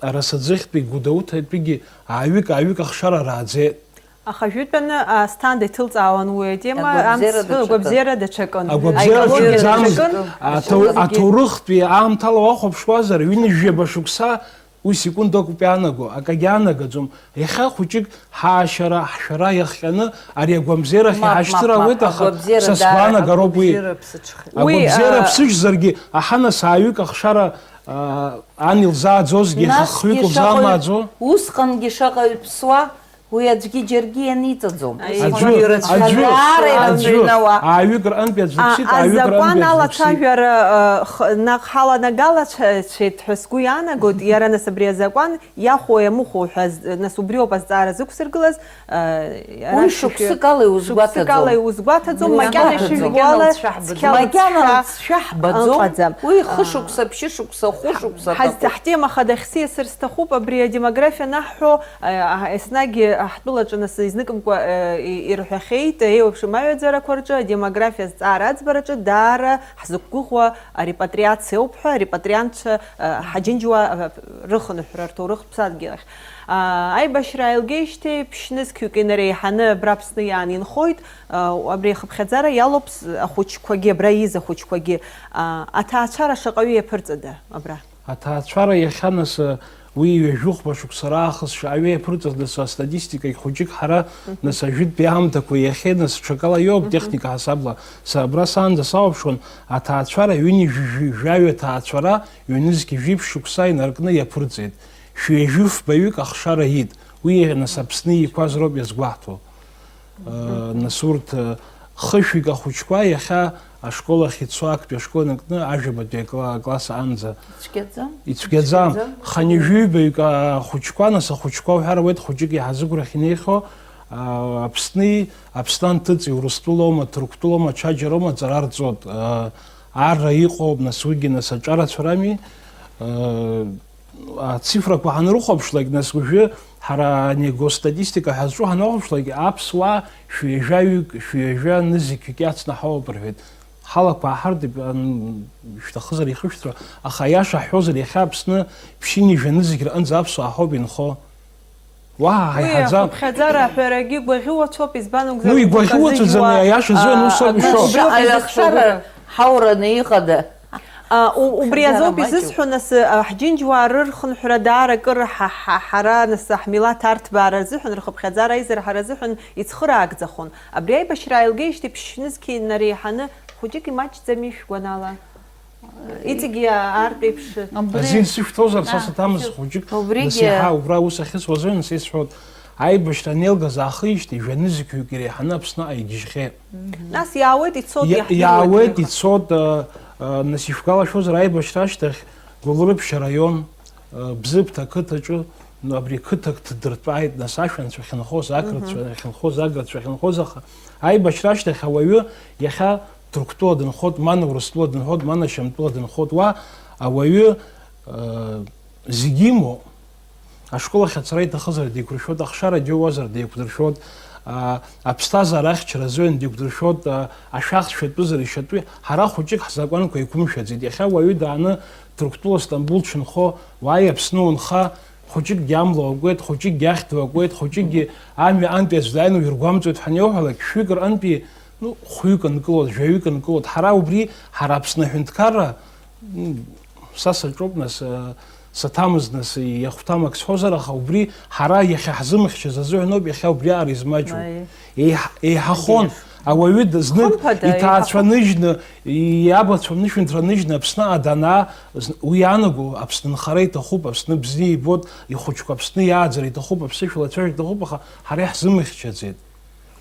Арасаӡыхьтәи Гәдоуҭатәигьы ааҩык-ааҩык ахшара рааӡеит. Аха ажәытәаны, а, Асҭанда иҭылҵаауан уи атема, Агәабзиара амц-, даҽакын. Агәабзиара даҽакын. Агәабзиара Аидеологиа даҽакын. Даҽакын. Аҭоу-, Аҭоурыхтәи аамҭала уахәаԥшуазар, ҩынҩажәаба шықәса уи секундак ауп иаанаго, акагьы аанагаӡом. Иахьа хәыҷык ҳаашьара, ҳшәара иахҟьаны ари агәабзиарахь Мап, иҳашьҭыр мап, ауеит, мап, аха агәабзиара са даара сгәаанагароуп уи. Агәабзиара ԥсыҽхеит. Уи, Агәабзиара а, ԥсыҽзаргьы, аҳанас ааҩык ахшара, а, Ан илзааӡозгьы, Насгьы хҩык шаҟаҩ-, лзаамааӡо? Усҟангьы шаҟаҩ ԥсуа, уи аӡәгьы џьаргьы ианиҵаӡом. Аиеи. Аӡәы, Усҟангьы аӡәы, даара аӡәы, ирацәаҩны ауаа. Ааҩык рҟынтә иаӡә А, лыԥсит, ааҩык азакәан рҟынтә иаӡә лыԥсит. Алацәажәара, а, х-, наҟ ҳаланагалацәеит ҳәа сгәы иаанагоит, иара нас абри азакәан иахәо иамыхәо ҳәа з-, нас убриоуп азҵаара зықәсыргылаз, Уи шықәсык ала иузгәаҭаӡом. Шықәсык ала иузгәаҭаӡом, макьана ишыжәбо ала цәгьала Макьана цәгьа цәгьа ҳбаӡом. Ыҟаӡам. Уи хышықәса, ԥшьышықәса, хәышықәса Ҳаз-, аҭахуп. Ҳтема хадахь сиасыр сҭахуп, абри адемографиа анаҳҳәо, а, а, еснагь Ҳтәылаҿы нас изныкымкәа, э, и-, ирҳәахьеит, еиуеиԥшым аҩаӡарақәа рҿы, адемографиа азҵаара аӡбараҿы даара ҳзықәгәыӷуа арепатриациа ауп ҳәа, арепатриантцәа, э, ҳаџьынџьуаа, э, рыхынҳәра рҭоурых ԥсадгьыл ахь. А, аибашьра ааилгеижьҭеи ԥшьнызқьҩык инареиҳаны абра Аԥсны иаанинхоит. А, абри ахыԥхьаӡара иалоуп с-, ахәыҷқәагьы, абра ииз ахәыҷқәагьы. А, аҭаацәара шаҟаҩы иаԥырҵада абра? Аҭаацәара иахьа нас, уи ҩажәихәба шықәса раахыс шаҟаҩы иаԥырҵаз, нас астатистикагь хәыҷык ҳара, Мгм. нас ажәытәтәи аамҭақәа иахьеи, нас ҽакала иоуп, Мгм. техника ҳасабла. Са абра саанӡа саауԥшуан, аҭаацәара ҩынҩажәи жәаҩа ҭаацәара, ҩнызқь жәиԥшь шықәса инаркны иаԥырҵеит. Шәҩажәи фбаҩык ахшара иит. Уи нас Аԥсны иқәаз роуп иазгәаҳҭо. Э, нас урҭ, э, хышәҩык ахәыҷқәа иахьа ашкол ахь ицо, актәи ашкол инаркны ажәабатәи акла-, акласс аанӡа. Ицәгьаӡам? Ицәгьаӡам. Ицәгьаӡам. Хынҩажәи ҩбаҩык ахәыҷқәа, нас ахәыҷқәа уҳәар ауеит, хәыҷык иаҳа зыгәра ахьнеихьоу, а, Аԥсни, Аԥсны анҭыҵи, Урыстәылоума, Ҭырқәтәылоума, ачаџьароума, аҵара рҵоит. А, арра иҟоуп, нас уигьы, нас аҿарацәа рами. А, Ацифрақәа ҳанрыхәаԥшлак, нас уажәы ҳара ани агосстатистика ҳәа зҿу ҳанахәаԥшлак, аԥсуаа шәҩажәаҩык, шәҩажәа нызқьҩык иацнаҳауп рҳәеит. Ҳалақәа ааҳардып, ан-, шәҭахызар ихышәҭра, аха аиаша ҳҳәозар, иахьа Аԥсны ԥшьынҩажәа нызқь рҟынӡа аԥсуаа ҳауп инхо. Уаҳа Уи ҳаиҳаӡам. Ахыԥхьаӡара аҳәарагьы гәаӷьуацәоуп, избан акәзар, Ну, игәаӷьуацәаӡаны, иҟазыжьуа, аиаша зоуи, а, ус ауп ишоу. Убри алашара ҳаура наиҟада. А, у-, убри Хьӡара азоуп маҷуп. Изысҳәо, нас, а, ҳџьынџьуаа рырхынҳәра даара акыр ҳа-, ҳа-, ҳара, нас, ҳмилаҭ арҭбаара рзыҳәан, рхыԥхьаӡара аизырҳара азыҳәан ицхыраагӡахон. Абри аибашьра ааилгеижьҭеи ԥшьнызқьи инареиҳаны хәыҷык имаҷӡами шәгәанала? Иҵегьы аартә еиԥш. Абри Азин сышәҭозар, са А, саҭамыз ису-, хәыҷык, убригьы нас иаҳа убра аус ахьысуаз азы, нас исҳәот, аибашьра анеилгаз аахижьҭеи жәа нызқьҩык иреиҳаны Аԥсныҟа игьежьхьеит. Нас иаауеит, ицоит, Иа-, иаҳдыруеит иаауеит, уи. ицоит, а, а, нас ишәгәалашәозар, аибашьра ашьҭахь Гәылрыԥшь араион, а, Бзыԥҭа ақыҭаҿы, ну, абри қыҭак ҭдыртәааит, нас ашәанцәа ахьынхоз, ақырҭцәа Мгм. ахьынхоз, агырцәа ахьынхоз, аха аибашьра ашьҭахь ауаҩы иахьа Ҭырқәтәыла дынхот, мана Урыстәыла дынхот, мана Шьамтәыла дынхот, уа ауаҩы, а, зегьы имоуп. Ашкол ахь ацара иҭахызар деиқәыршәот, ахшара џьоуазар деиқәдыршәот, а, аԥсҭазаара ахьчара азыҳәан деиқәдыршәот, а, ашәахтә шәатәызар ишьатәи, ҳара хәыҷык ҳзакәанқәа еиқәымшәаӡеит. Иахьа уаҩы дааны Ҭырқәтәыла Стамбул дшынхо, уааи Аԥсны унха, хәыҷыкгьы амла уакуеит, хәыҷыкгьы ахьҭа уакуеит, хәыҷыкгьы амҩа антәи аӡә дааины уиргәамҵуеит ҳәа аниуҳәалак, шәҩык рҟынтәи, ну, хәҩык анкылот, жәаҩык анкылот, ҳара убри, ҳара Аԥсны аҳәынҭқарра, м, Са саҿоуп, нас, э, саҭамыз, нас, иахәҭам ак сҳәозар, аха убри ҳара иахьа ҳзымхьчаз азыҳәан ауп иахьа убриаҟара измаҷу. Аиеи. Еиҳ-, еиҳахон. Абиаша. Ауаҩы д-, знык Хымԥада, иҭаацәа еиҳахон. ныжьны, иабацәа ныжәынҭра ныжьны Аԥсныҟа данаа, зн-, уи иаанаго, Аԥсны нхара иҭахуп, Аԥсны бзиа ибот, ихәыҷқәа Аԥсны иааӡара иҭахуп, аԥсышәала ацәажәара иҭахуп, аха ҳара иаҳзымхьчаӡеит.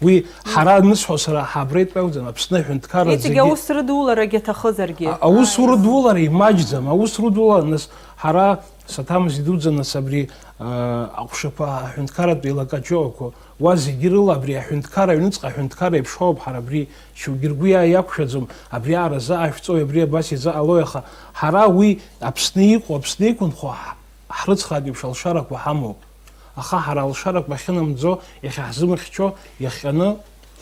Уи ҳара анысҳәо, сара ҳабра итәы акәӡам, Аԥсны аҳәынҭқарра Иҵегь зегьы аус рыдуларагь аҭахызаргьы. А-, аус Ааи. урыдулара имаҷӡам, аус рыдулара, нас, ҳара саҭамыз идуӡӡан, нас, абри, а, аҟәшаԥа аҳәынҭқарратә еилакаҿы ыҟоуп, уа зегьы рыла абри аҳәынҭқарра аҩныҵҟа аҳәынҭқарра еиԥш ҳауп, ҳара абри шьоукгьы ргәы иа-, иақәшәаӡом, абри аҟара азы ашәҵои, абри абас изы ҟалои, аха ҳара уи Аԥсны иҟоу, Аԥсны иқәынхо ҳ-, ҳрыцхраатә еиԥш алшарақәа ҳамоуп. Аха ҳара алшарақәа ахьынамӡо, иахьа ҳзымхьчо, иахҟьаны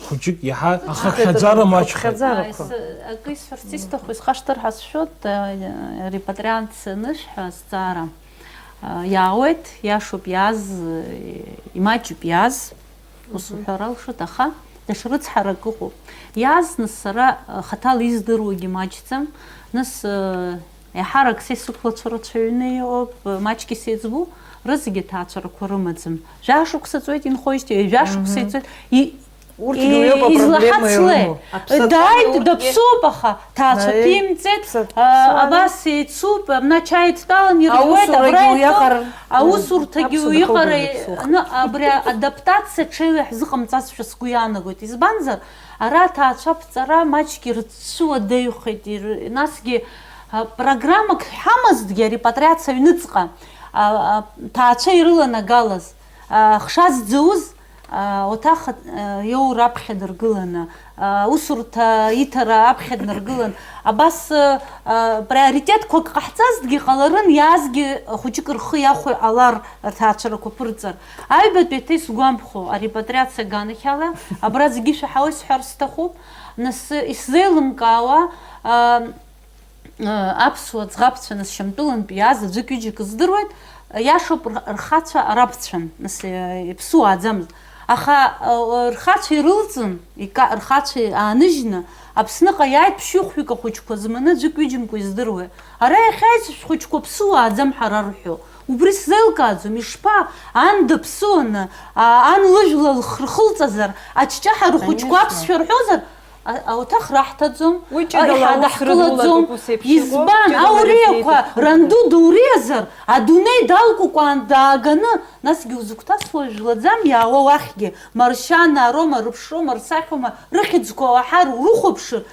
хәыҷык иаҳа ахыԥхьаӡара маҷхеит. Ахыԥхьаӡарақәа. Ааи, с-, акы исҳәарц исҭаху, исхашҭыр ҳәа сшәоит, а, репатриант анышә ҳәа азҵаара. А, иаауеит, иашоуп иааз, имаҷуп иааз, ус Мгм. уҳәар алшоит, аха даҽа рыцҳарак ыҟоуп. Иааз, нас, сара, а, хаҭала издыруагьы маҷӡам, нас, а, Еиҳарак са исықәлацәа рацәаҩны иҟоуп, маҷк исеиҵбу, рызегьы аҭаацәарақәа рымаӡам. Жәашықәса ҵуеит инхоижьҭеи, ҩажәа шықәса Мгм. ицоит. И-, Урҭгьы и-, уи ауп излаҳац апроблема леи? иоума. Аԥсаҭа Дааит, урҭгьы дыԥсуп, аха ҭаацәа Наи, ԥимҵеит, ԥсаҭ-, а, ԥсаҭа. абас еицуп, абна ачаи дтәалан иржәуеит, Аусурагьы абра уи иаҟар-, иҭоуп. Аусурҭагьы Аԥсаҭа уи ыҟара, ыҟоуп, иаԥсоуп. ны, абри адаптациа ҽеила иаҳзыҟамҵазшәа сгәы иаанагоит. Избанзар, ара аҭаацәа аԥҵара маҷк ирыцәуадаҩхеит, ир-, насгьы А, программак ҳамазҭгьы, арепатриациа аҩныҵҟа, а, а, ҭаацәа ирыланагалаз, а, хшаз дзауз, Уаҭах иоур аԥхьа дыргыланы, аусурҭа иҭара аԥхьа днаргылан, абас приоритетқәак ҟаҳҵазҭгьы ҟаларын, иаазгьы хәыҷык рхы иахәо иҟалар, рҭаацәарақәа ԥырҵар. Аҩбатәи аҭа исгәамԥхо, арепатриациа аганахьала, абра зегьы шәаҳауеит сҳәар сҭахуп, нас исзеилымкаауа, Аԥсуа ӡӷабцәа, нас, Шьамтәылантәи иааз аӡәык-ҩыџьак здыруеит, иашоуп, р-, рхацәа арабцәан, нас, э, иԥсуа ааӡамызт. Аха, э, рхацәа ирылҵын, ика-, рхацәа ааныжьны, Аԥсныҟа иааит ԥшьҩы-хәҩык ахәыҷқәа зманы аӡәык-ҩыџьамкәа издыруеит. Ара иахьааиз шәхәыҷқәа ԥсуааӡам ҳара рҳәо. Убри сзеилкааӡом, ишԥа, ан даԥсуаны, а, ан лыжәла лхы рхылҵазар, ачҷаҳа рхәыҷқәа Конечно. Аԥсшәа рҳәозар, А-, ауаҭах раҳҭаӡом, Уи ҷыдала аиҳа аус даҳкылаӡом. Рыдулатәуп, ус еиԥш иҟоу, Избан? Ҷыдала Ауриақәа рызеиҭаҳәо. Ранду дуриазар, адунеи далкәыкәаан дааганы, насгьы узықәҭасуа жәлаӡам, иаауа уахьгьы, Маршьана, Арома, Рыԥшрома, Рсахьома, рыхьӡқәа уаҳар, урыхәаԥшыр,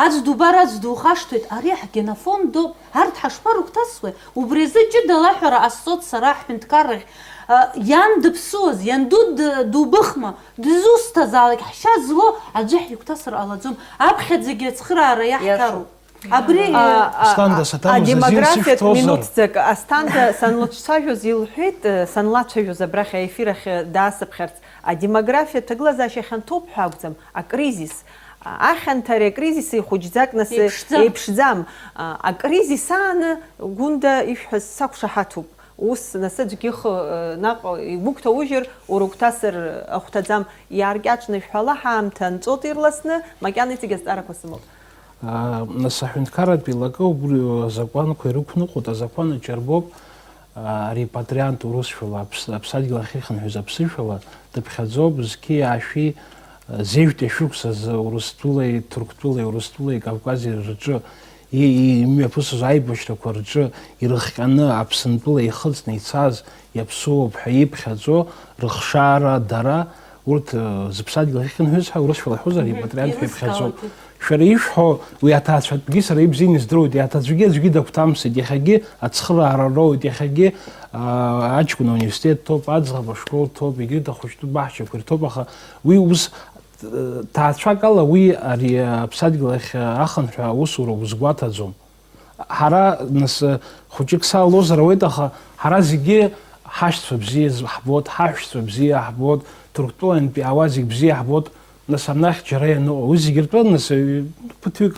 аӡә дубар, аӡә духашҭуеит, ари ҳгенофонд доуп, арҭ ҳашԥарыгәҭасуеи? Убри азы ҷыдала аҳәара ҟасҵоит сара ҳҳәынҭқаррахь, а, иан дыԥсуаз, ианду д-, дубыхма? Дызусҭазаалак ҳшьа злоу аӡәы ҳигәҭасыр ҟалаӡом, аԥхьаӡагьы ацхыраара иаҳҭароуп. Иашоуп. Абри, А, а, Асҭанда, а, саҭамыз азин адемографиатә сышәҭозар? Минуҭӡак Асҭанда санлыҿцәажәоз илҳәеит, э, санлацәажәоз абрахь аефир ахь, э, даасыԥхьарц, адемографиатә ҭагылазаашьа хьанҭоуп ҳәа акәӡам, акризис. А, ахьанҭареи акризиси хәыҷӡак нас, э, Еиԥшӡам. Еиԥшӡам. А, акризис ааны, Гәында ишәҳәаз сақәшаҳаҭуп. Ус, нас аӡәгьы ихы, э, наҟ игәыгәҭаужьыр, урыгәҭасыр ахәҭаӡам. Иааркьаҿны ишәҳәала, ҳаамҭа анҵәоит ирласны, макьана иҵегь азҵаарақәа сымоуп. А, нас аҳәынҭқарратә еилакы убри азакәанқәа ирықәныҟәоит, азакәан аҿы иарбоуп, а, арепатриант урысшәала, аԥс-, аԥсадгьыл ахь ихынҳәыз аԥсышәала дыԥхьаӡоуп, зқьи аашәи, а, зежәтәи ашәышықәсазы Урыстәылеи, Ҭырқәтәылеи, Урыстәылеи, Кавкази рҿы и-, и-, имҩаԥысыз аибашьрақәа рҿы ирыхҟьаны Аԥсынтәыла ихыҵны ицаз иаԥсуоуп ҳәа иԥхьаӡо рыхшара дара, урҭ, э, зыԥсадгьыл ахьынҳәыз ҳәа урысшәала ҳәозар, Мгм. Репатриант ҳәа иԥхьаӡоуп. Ирызкаауеит. Шәара ишәҳәо, уи аҭаацәатәгьы сара ибзианы издыруеит, иаҭаацәагьы аӡәгьы дагәҭамсит, иахьагьы ацхыраара роуеит, иахьагьы, аа, аҷкәын ауниверситет ҭоуп, аӡӷаб ашкол ҭоуп, егьырҭ ахәыҷтәы баҳчақәа ирҭоуп, аха уи ус, э, ҭаацәак ала уи ари аԥсадгьыл ахь ахынҳәра аусура узгәаҭаӡом. Ҳара, нас, хәыҷык салозар ауеит, аха ҳара зегьы ҳашьцәа бзиа ҳбоит, ҳаҳәшьцәа бзиа ҳбоит, Ҭырқәтәылантәи ауаа зегь бзиа ҳбоит, нас, анахь џьара ианыҟоу, уи зегь ртәы, нас, ԥыҭҩык.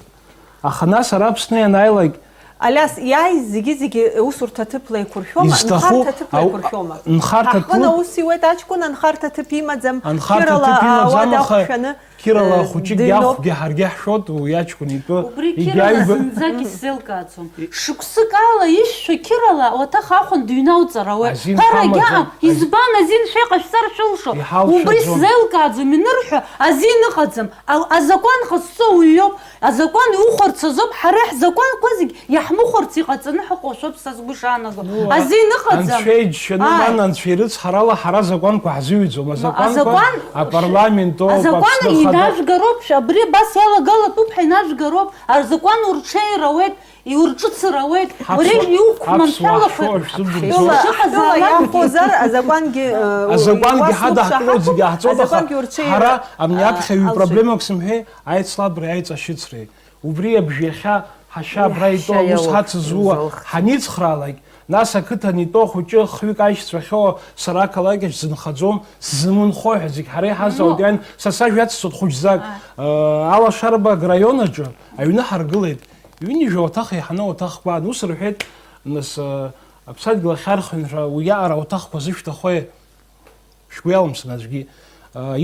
Аха нас ара Аԥсны ианааилак, Алиас, иааиз зегьы-зегьы усурҭа ҭыԥла еиқәыршәома, изҭаху нхарҭа ҭыԥла ау-, еиқәыршәома? Нхарҭа Ҳаҳкын ҭыԥла аус иуеит аҷкәын анхарҭа ҭыԥ имаӡам, Анхарҭа қьырала ҭыԥ имаӡам, ауада аха ақәшәаны, Қьырала э, хәыҷык дыҩноуп. Иахәгьы ҳаргьы ҳшәоит, уи аҷкәын итәы. Убри егьаҩба- Қьырала зынӡак исзеилкааӡом. Шықәсык ала ишәҳәо Қьырала уаҭах ахәан дыҩналҵар ауеит. Азин Ҳәарагьы ҳамаӡам. Аҟам, избан азин шәеиҟашәҵар шәылшо? Иҳалшаӡом. Убри сзеилкааӡом, инырҳәо азин ыҟаӡам. А-, азакәан ҟазҵо уи иоуп. Азакәан иухәарц азоуп, ҳара ҳзакәанқәа зегь иаҳмыхәарц иҟаҵаны ҳаҟоушәоуп, са сгәы шаанаго. Ну, Азин ыҟаӡам. Анцәа иџьшьаны, Ааи. Ман, анцәа ирыцҳарала ҳара азакәанқәа ҳзыҩӡом. Ма, Азакәанқәа азакәан апарламент ауп, азакәан Аԥсны Ахада. Инажәгароуп, шәа-, абри абас иалагалатәуп ҳәа инажәгароуп. Азакәан урҽеир ауеит, иурҿыцыр ауеит. Ҳаԥсуа-, Уара иуқәманшәалахоит. Аԥсуаа шәоур шәзымдырӡо. Ҳтәыла, Шыҟазаалак. Ҳтәыла иахәозар, азакәангьы, э, Азакәангьы уасуцәа ҳадыҳкылоит, ҳаҭахуп, зегьы ҳаҵоит, аха азакәангьы урҽеира ҳара амни аԥхьаҩ алшоит. Проблемак сымҳәеи, аицлабреи аиҵашьыцреи. Убри абжеи иахьа ҳашьа абра итәоу Иаҳшьа аус иауа ҳацызуа узалхӡом. Ҳаницхраалак, нас ақыҭан итәоу хәыҷы хҩык аишьцәа ахьоуа сара ақалақь ахь сзынхаӡом, сзымынхои ҳәа зегь ҳара иҳазҭоит. Ну. Иан са сажәа иацсҵоит хәыҷӡак, Аа. э, Алашарба аграион аҿы аҩны ҳаргылеит. Ҩынҩажәа уаҭах еиҳаны ауаҭахқәан. Ус рҳәеит, нас, э, аԥсадгьыл ахь архынҳәра уиаҟара ауаҭахқәа зышәҭахои? Шәгәы иалымсын аӡәгьы.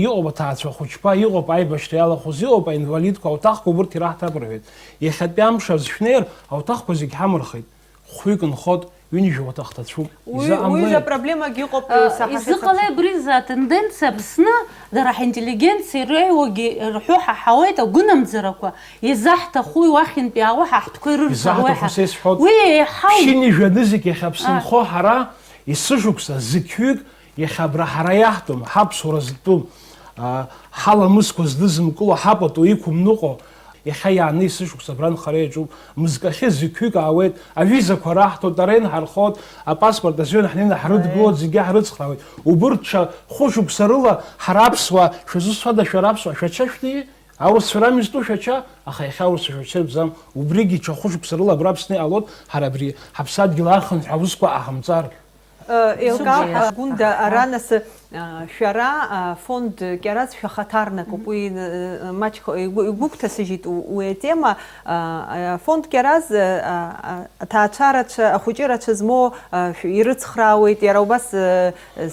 Иҟоуп аҭаацәа хәыҷқәа, иҟоуп аибашьра иалахәыз, иҟоуп аинвалидқәа, ауаҭахқәа убырҭ ираҳҭап рҳәеит. Иахьатәи амш азы шәнеир, ауаҭахқәа зегь ҳамырхит. Хәҩык нхот, ҩынҩажәа уаҭах ҭацәуп. Уи, Изыҟамлеи? Уи изы апроблемагьы ыҟоуп, А, саҳахьеит изыҟалеи саҵкы. Абри изы атенденциа Аԥсны, дара ҳинтеллигенциа иреиуагьы рҳәо ҳаҳауеит, агәынамӡарақәа, изаҳҭаху уахьынтәи аауа ҳа ҳтәқәа ирырзаруеи Изаҳҭаху ҳа. Са исҳәоит, Уи еиҳау- ԥшьынҩажәа нызқь иахьа Аԥсны А. нхо ҳара, есышықәса зықьҩык Иахьа абра ҳара иаҳтәым, ҳаԥсуара зтәым, а, ҳаламысқәа здызымкыло, ҳапату иқәымныҟәо, Иахьа иааны есышықәса абра анхара иаҿуп, мызкахьы зықьҩык аауеит, авизақәа раҳҭоит, ара инҳархоит, апаспорт азыҳәан ҳнеины ҳрыдгылоит, зегьы ҳрыцхраауеит. Убырҭ ҽа хәышықәса рыла ҳара аԥсуаа, шәазусҭада шәара аԥсуаа, шәача шәни? Аурысцәа рами зтәу шәача, аха иахьа аурысцәа шәача иакәӡам, убригьы ҽа хәышықәса рыла абра Аԥсны иҟалоит, ҳара абри ҳаԥсадгьыл ахынҳә аусқәа ҟаҳамҵар. Елкаҳәа Гәында, ара нас, шәара, фонд Кьараз шәахаҭарнакуп, уи маҷк игәыгәҭасыжьит уи атема. Фонд Кьараз аҭаацәарацәа, ахәыҷырацәа змоу ирыцхраауеит, иара убас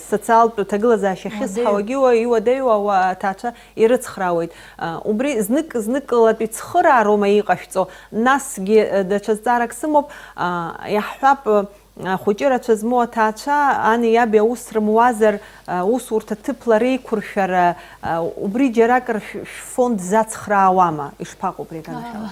социалтә ҭагылазаашьа ахьызҳауагьы уа-, иуадаҩу ауаа аҭаацәа ирыцхраауеит. Убри знык-зныкылатәи цхыраароума иҟашәҵо? Насгьы даҽа зҵаарак сымоуп, иаҳҳәап, ахәыҷырацәа змоу аҭаацәа ани иаби аус рымуазар, аусурҭа ҭыԥла реиқәыршәара, убри џьаракыр шә-, шәфонд зацхраауама? Ишԥаҟоу абри аганахьала?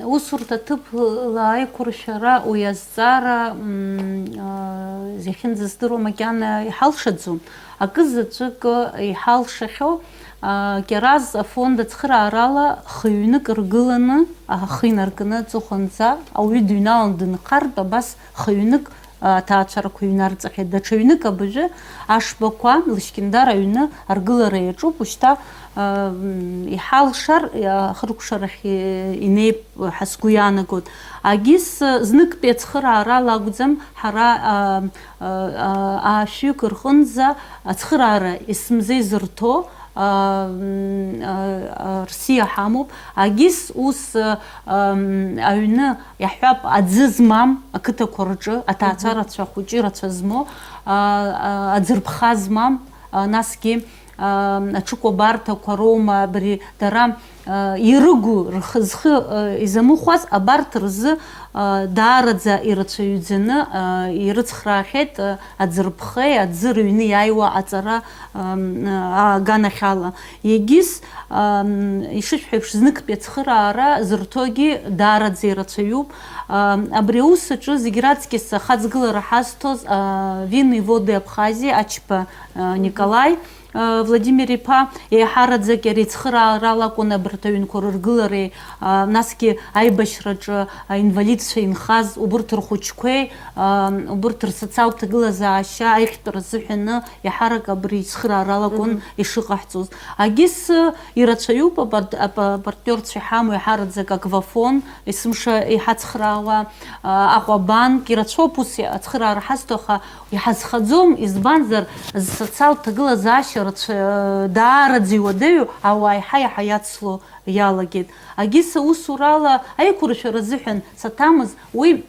Аусурҭа ҭыԥла аиқәыршәара уи азҵаара, м, а, иахьынӡаздыруа макьана иҳалшаӡом. Акы заҵәык иҳалшахьоу, а, Кьараз афонд ацхыраарала хыҩнык ргыланы, ахы инаркны аҵыхәанӡа ауаҩы дыҩналан дынхартә абас хыҩнык, а, аҭаацәарақәа иҩнарҵахьеит. Даҽа ҩнык абыржәы Ашбақәа Лышькьындар аҩны аргылара иаҿуп, ушьҭа, а, м, иҳалшар, а, ахыркәшарахь, э, инеип ҳәа сгәы иаанагоит. Агьыс, э, зныктәи ацхыраарала акәӡам, ҳара, а, а, а, аашәҩык рҟынӡа ацхыраара есымза изырҭо, а, м, а, а, рсиа ҳамоуп. Агьыс ус, а, ам, аҩны, иаҳҳәап, аӡы змам ақыҭақәа рҿы, аҭаацәарацәа, ахәыҷырацәа змоу, а, а, аӡырԥха змам, а, насгьы, а, аҽыкәабарҭақәа роума абри дара, а, ирыгу, рхы-, зхы, а, изамыхәаз абарҭ рзы, а, даараӡа ирацәаҩӡаны, а, ирыцхраахьеит, а, аӡырԥхеи аӡы рыҩны иааиуа аҵара, ам, а, аганахьала. Егьыс, ам, ишышәҳәо еиԥш, зныктәи ацхыраара зырҭогьы даараӡа ирацәаҩуп. Ам, абри аус аҿы зегь раҵкьыс ахаҵгылара ҳазҭоз, а, Вины и Воды Абхазии Ачба, а, Николаи, а, Владимир-иԥа, еиҳараӡак иара ицхыраарала акәын абарҭ аҩнқәа рыргылареи, а, насгьы аибашьраҿы аинвалидцәа инхаз убырҭ рхәыҷқәеи, а, убырҭ рсоциалтә ҭагылазаашьа аиӷьтәра азыҳәаны иаҳарак абри ицхыраарала акәын ишыҟаҳҵоз. Агьыс, э, ирацәаҩуп апарт-, апа-, апартнерцәа иҳамоу, иаҳараӡак Аквафон, есымша иҳацхраауа, а, Аҟәабанк, ирацәоуп ус ацхыраара ҳазҭо, аха иҳазхаӡом, избанзар, зсоциалтә ҭагылазаашьа рацәа-, даараӡа иуадаҩу ауаа иаҳа-иаҳа иацло иалагеит. Агьыс аусурала аиқәыршәара азыҳәан саҭамыз, уи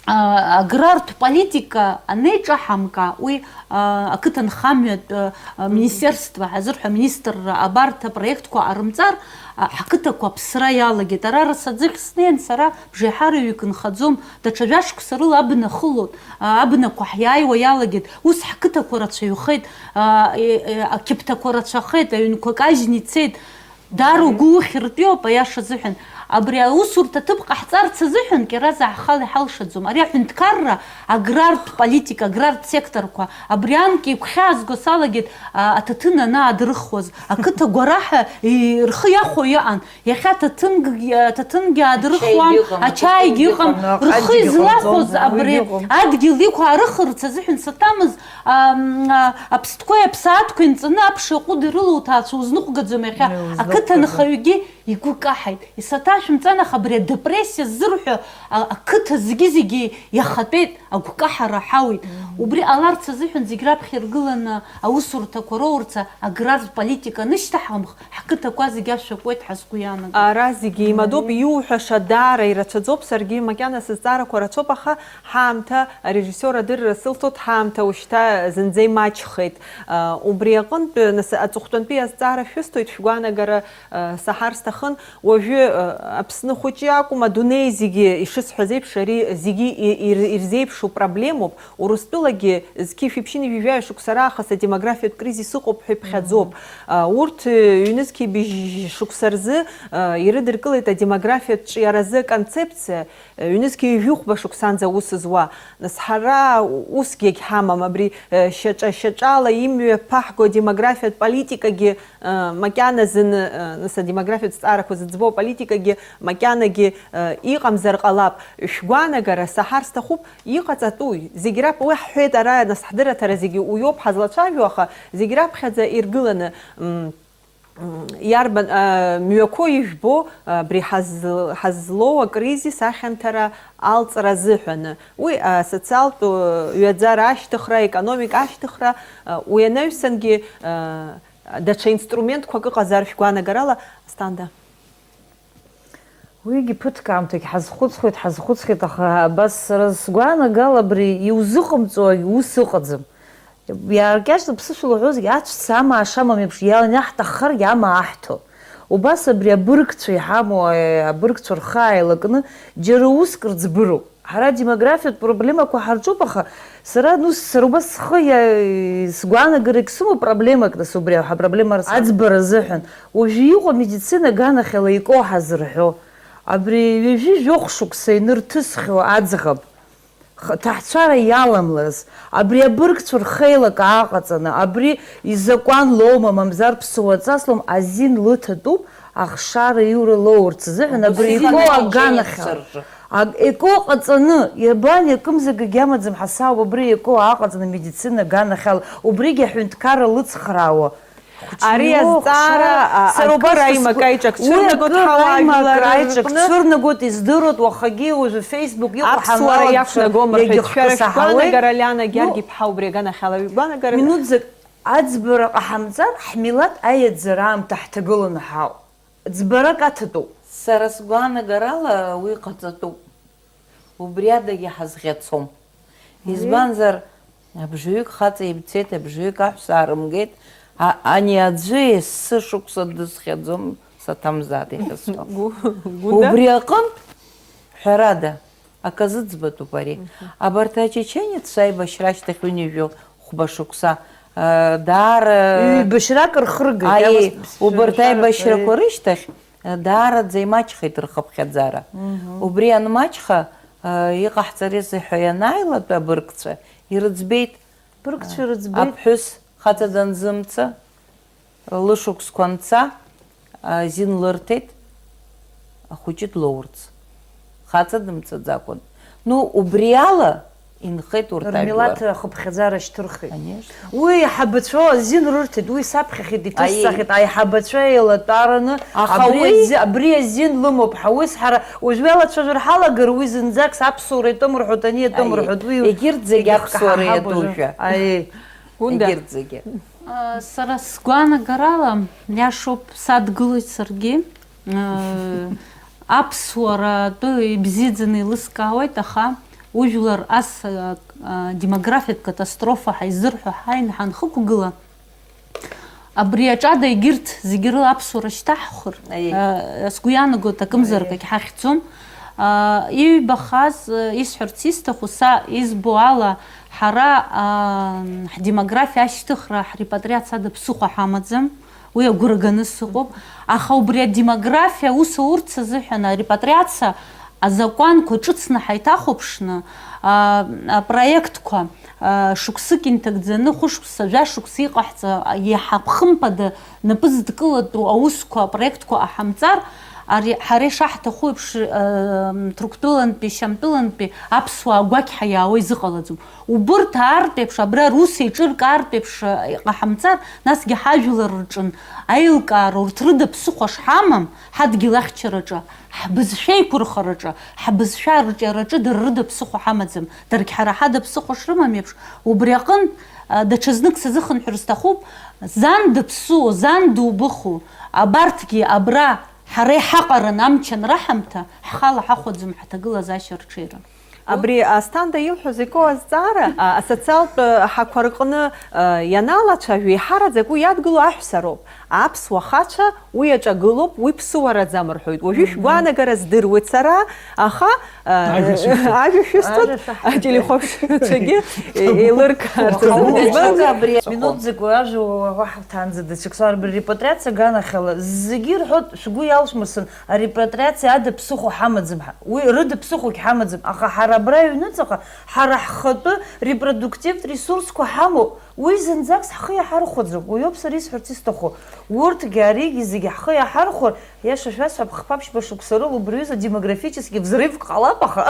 а, аграртә политика анеиҿаҳамка, уи, а, ақыҭанхамҩатә, а, Мгм. министерство, ҳазырҳәа, аминистрра абарҭ апроектқәа ҟарымҵар, а, ҳқыҭақәа аԥсра иалагеит. Ара Раса аӡыхь снеин, сара бжеиҳараҩык нхаӡом, даҽа жәашықәса рыла абна хылоит, а, абнақәа ҳиааиуа иалагеит, ус ҳқыҭақәа рацәаҩхеит, а, е-, е-, ақьыԥҭақәа рацәахеит, аҩнқәа кажьны ицеит. Даара угәы ухьыртәиоуп, аиаша азыҳәан. Абри аусурҭа ҭыԥ ҟаҳҵарц азыҳәан Кьараз аҳхала иҳалшаӡом. Ари аҳәынҭқарра, аграртә политика, аграртә секторқәа, абри анкьа игәхьаазго салагеит, а, аҭаҭын анаадырхуаз. Ақыҭа гәараҳәа и-, рхы иахәо иҟан. Иахьа аҭаҭынгь-, аҭаҭынгьы аадырхуам, ачаигьы ыҟам, ачаигьы ыҟам. Рхы излахәоз абри адгьыл иқәаарыхырц азыҳәан саҭамыз, Ам, а, аԥстәқәеи аԥсаатәқәеи нҵаны аԥша аҟәыд ирылоу уҭаацәа узныҟәгаӡом иахьа. Иузныҟәгаӡом. Ақыҭанхаҩгьы игәы каҳаит. Исаҭашәымҵан, аха абри адепрессиа ззырҳәо, а, ақыҭа зегьы-зегьы иахатәеит, агәкаҳара ҳауит. Мгм. Убри ҟаларц азыҳәан зегь раԥхьа иргыланы аусурҭақәа роурца аграртә политика анышьҭаҳамх, ҳқыҭақәа зегь ашәа куеит ҳәа сгәы иаанагоит. Ара зегьы еимадоуп, иуҳәаша даара ирацәаӡоуп, саргьы макьана сызҵаарақәа рацәоуп, аха ҳаамҭа, арежиссиор адырра сылҭоит, ҳаамҭа ушьҭа зынӡа имаҷхеит. Убри аҟынтә, нас, аҵыхәтәантәи азҵаара шәысҭоит, шәгәаанагара саҳар сҭахын. Уажәы Аԥсны хәыҷы акәым, адунеи зегьы, ишысҳәаз еиԥш, ари зегьы и-, ир-, ирзеиԥшу проблемоуп. Урыстәылагьы зқьи жәшәи ԥшьынҩажәи жәаҩа шықәса раахыс адемографиатә кризис ыҟоуп ҳәа иԥхьаӡоуп. Мгм. А, урҭ, э, ҩнызқьи быжь шықәса рзы, э, ирыдыркылеит адемографиатә ҿиаразы аконцепциа, э, ҩнызқьи ҩажәи хәба шықәсанӡа аус зуа. Нас ҳара усгьы агьҳамам, абри, э, шьаҿа-шьаҿала имҩаԥаҳго адемографиатә политикагьы, э, макьаназы, э, нас адемографиатә Зҵаарақәа зыӡбоу аполитикагьы макьанагьы, э, иҟамзар ҟалап. Шәгәаанагара саҳар сҭахуп, иҟаҵатәуи? Зегь раԥ-, уи ҳҳәеит ара, нас ҳдырраҭара зегьы уиоуп ҳазлацәажәо, аха зегь раԥхьаӡа иргыланы, м, м, иарбан, э, мҩақәоу ижәбо, э, абри ҳаз-, ҳазлоу акризис ахьанҭара алҵра азыҳәаны? Уи асоциалтә, э, ҩаӡара ашьҭыхра, аекономика ашьҭыхра, э, уи анаҩсангьы, э, даҽа инструментқәак ыҟазар шәгәаанагарала, Асҭанда? Уигьы ԥыҭк аамҭагь ҳазхәыцхуеит, ҳазхәыцхьеит, аха абас сара сгәаанагала абри иузыҟамҵо ус ыҟаӡам. Иааркьаҿны аԥсышәала уҳәозгьы, аҵәца амаа шамам еиԥш, ианаҳҭаххаргьы амаа аҳҭо. Убас абри абыргцәа иҳамоу, аи-, абыргцәа рхы ааилакны џьара уск рыӡбыроуп. Ҳара адемографиатә проблемақәа ҳарҿуп, аха сара, ну, сара убас схы иа-, сгәаанагарагь сымоуп проблемак, нас, убри аҳапроблема рс-, аӡбара азыҳәан. Уажәы иҟоу амедицина аганахьала икоу ҳазырҳәо, абри ҩажәи жәохә шықәса инырҭысхьоу аӡӷаб, х-, ҭаацәара иаламлаз, абри абыргцәа рхеилак ааҟаҵаны, абри изакәан лоума, мамзар ԥсуаҵас лоума, азин лыҭатәуп, ахшара иура лоурц азыҳәан, абри икоу аганахьала. Ак-, еко ҟаҵаны, иабан, иакымзагагь амаӡам, ҳасаауп, абри еко ааҟаҵаны, медицина аганахьала, убригьы аҳәынҭқарра лыцхраауа. Ари хәыҷы азҵаара, иоух, а, сара акыр убас аимак сгәы-, аиҿак уи цәырнагоит акыр ҳауаажәлар аимак аиҿак рҟны. Цәырнагоит, издыруеит, уахагьы уажәы Facebook иҟоу аԥсуара ҳаналаҵ иақәнагома рҳәеит. Иагьыхкы Шәара саҳауеит. Шәгәаанагара, Лиана, ну, Георги-ԥҳа, убри аганахьала, шәгәаанагара? Минуҭӡак аӡбара ҟаҳамҵар, ҳмилаҭ аиаӡара аамҭа ҳҭагыланы ҳаауп. Ӡбарак аҭатәуп. Сара сгәаанагарала уи ҟаҵатәуп. Убри адагьы ҳазӷьацом. Избанзар, абжаҩык хаҵа ибцеит, абжаҩык аҳәса аарымгеит, а-, ани аӡәы есышықәса дысхьаӡом саҭамзааит иахьысҳәо. Гу-, Гәында? Убри аҟынтә, ҳәарада, аказы ӡбатәуп ари. Мгм. Абарҭ ачеченеццәа аибашьра ашьҭахь ҩынҩажәи хәба шықәса, а, даара еибашьрак рхыргеит, аиеи, иамаз убарҭ шәара, аибашьрақәа аиеи. Рышьҭахь, а, даараӡа имаҷхеит рхыԥхьаӡара. Мгм. Убри анмаҷха, а, иҟаҳҵарызеи ҳәа ианааилатәа абыргцәа, ирыӡбеит. Быргцәа ирыӡбеит. Аԥҳәыс хаҵа данзымца, лышықәсқәа анца, азин лырҭеит, ахәыҷы длоурц. Хаҵа дымцаӡакәан. Ну, убри ала инхеит урҭ ажәлар. Рмилаҭ ахыԥхьаӡара шьҭырхит. Конечно. Уи аиҳабацәа азин рырҭеит, уи саԥхьахьеит, иҭысҵахьеит, аиҳабацәа еилатәараны, аха абри уи ази-, абри азин лымоуп ҳәа, уи сҳара, уажә уи алацәажәара ҳалагар, уи зынӡак саԥсуара иатәым рҳәоит, ани иатәым рҳәоит, уи егьырҭ зегь егьых-, аԥсуара иаҳаб уажәы. Иатәушәа. Аиеи. Гәында. Егьырҭ зегьы. Сара сгәаанагарала, иашоуп, садгылоит саргьы. Аԥсуара атәы ибзиаӡаны еилыскаауеит, аха ужәлар ас, а, демографиатә катастрофа ҳаизырҳәо ҳааины ҳанхықәгыла, абри аҿада егьырҭ зегьы рыла аԥсуара шьҭаҳхыр, аиеи, а, сгәы иаанагоит, акымзарак, аиеи, агьҳахьӡом. А, иҩбахаз, а, исҳәарц исҭаху, са избо ала, ҳара, а, ҳдемографиа ашьҭыхра, ҳрепатриациа ада ԥсыхәа ҳамаӡам, уи агәра ганы сыҟоуп. Аха убри адемографиа аус аурц азыҳәан арепатриациа азакәанқәа ҿыцны ҳаиҭахәаԥшны, а, апроектқәа, а, шықәсык инҭагӡаны, хәышықәса, жәа шықәса иҟаҳҵа, иаҳа хымԥада напы зыдкылатәу аусқәа, апроектқәа ҟаҳамҵар, ари, ҳара ишаҳҭаху еиԥш, а, Ҭырқәтәылантәи, Шьамтәылантәи аԥсуаа агәақьҳәа иаауа изыҟалаӡом. Убырҭ аартә еиԥш, абра рус еиҿыркаартә еиԥш, а, иҟаҳамҵар, насгьы ҳажәлар рҿын аилкаара, урҭ рыда ԥсыхәа шҳамам, ҳадгьыл ахьчараҿы, ҳбызшәа еиқәырхараҿы, ҳбызшәа арҿиараҿы дара рыда ԥсыхәа ҳамаӡам, даргьы ҳара ҳада ԥсыхәа шрымам еиԥш, убри аҟынтә, а, даҽазнык сазыхынҳәыр сҭахуп, зан дыԥсуо, зан дубыху, абарҭгьы абра ҳара иҳаҟараны амч анраҳамҭа, ҳхала ҳахәаӡом ҳаҭагылазаашьа рҽеира. Абри Асҭанда илҳәоз ику азҵаара, а, асоциалтә, а, ҳақәа рҟны, а, ианалацәажәо, еиҳараӡак уи иадгыло аҳәса роуп. Аԥсуа хацәа уи аҿагылоуп, уи ԥсуараӡам рҳәоит. Уажәы шәгәаанагара здыруеит сара, аха, а, ажәа шәышәҭ. Ажәа шәысҭоит, ателехәаԥшцәагьы еилыркаарц азы. Уаха, уаха, избанзар, абри минуҭ зегь уажәа уаҳа ҳҭаанӡа даҽак сҳәар, абри репатриациа аганахьала зегьы ирҳәоит, шәгәы иалшәмырсын, арепатриациа ада ԥсыхәа ҳамаӡам ҳа. Уи рыда ԥсыхәагь ҳамаӡам, аха ҳара абра аҩныҵҟа ҳара ҳхатәы репродуктивтә ресурсқәа ҳамоуп. Уи зынӡаск ҳхы иаҳархәаӡом, уи ауп сара исҳәарц исҭаху. Урҭгьы, аригьы зегьы ҳхы иаҳархәар, иаша шәасҳәап, хԥа-ԥшьба шықәса рыла убри аҩыза демографически взрывк ҟалап, аха,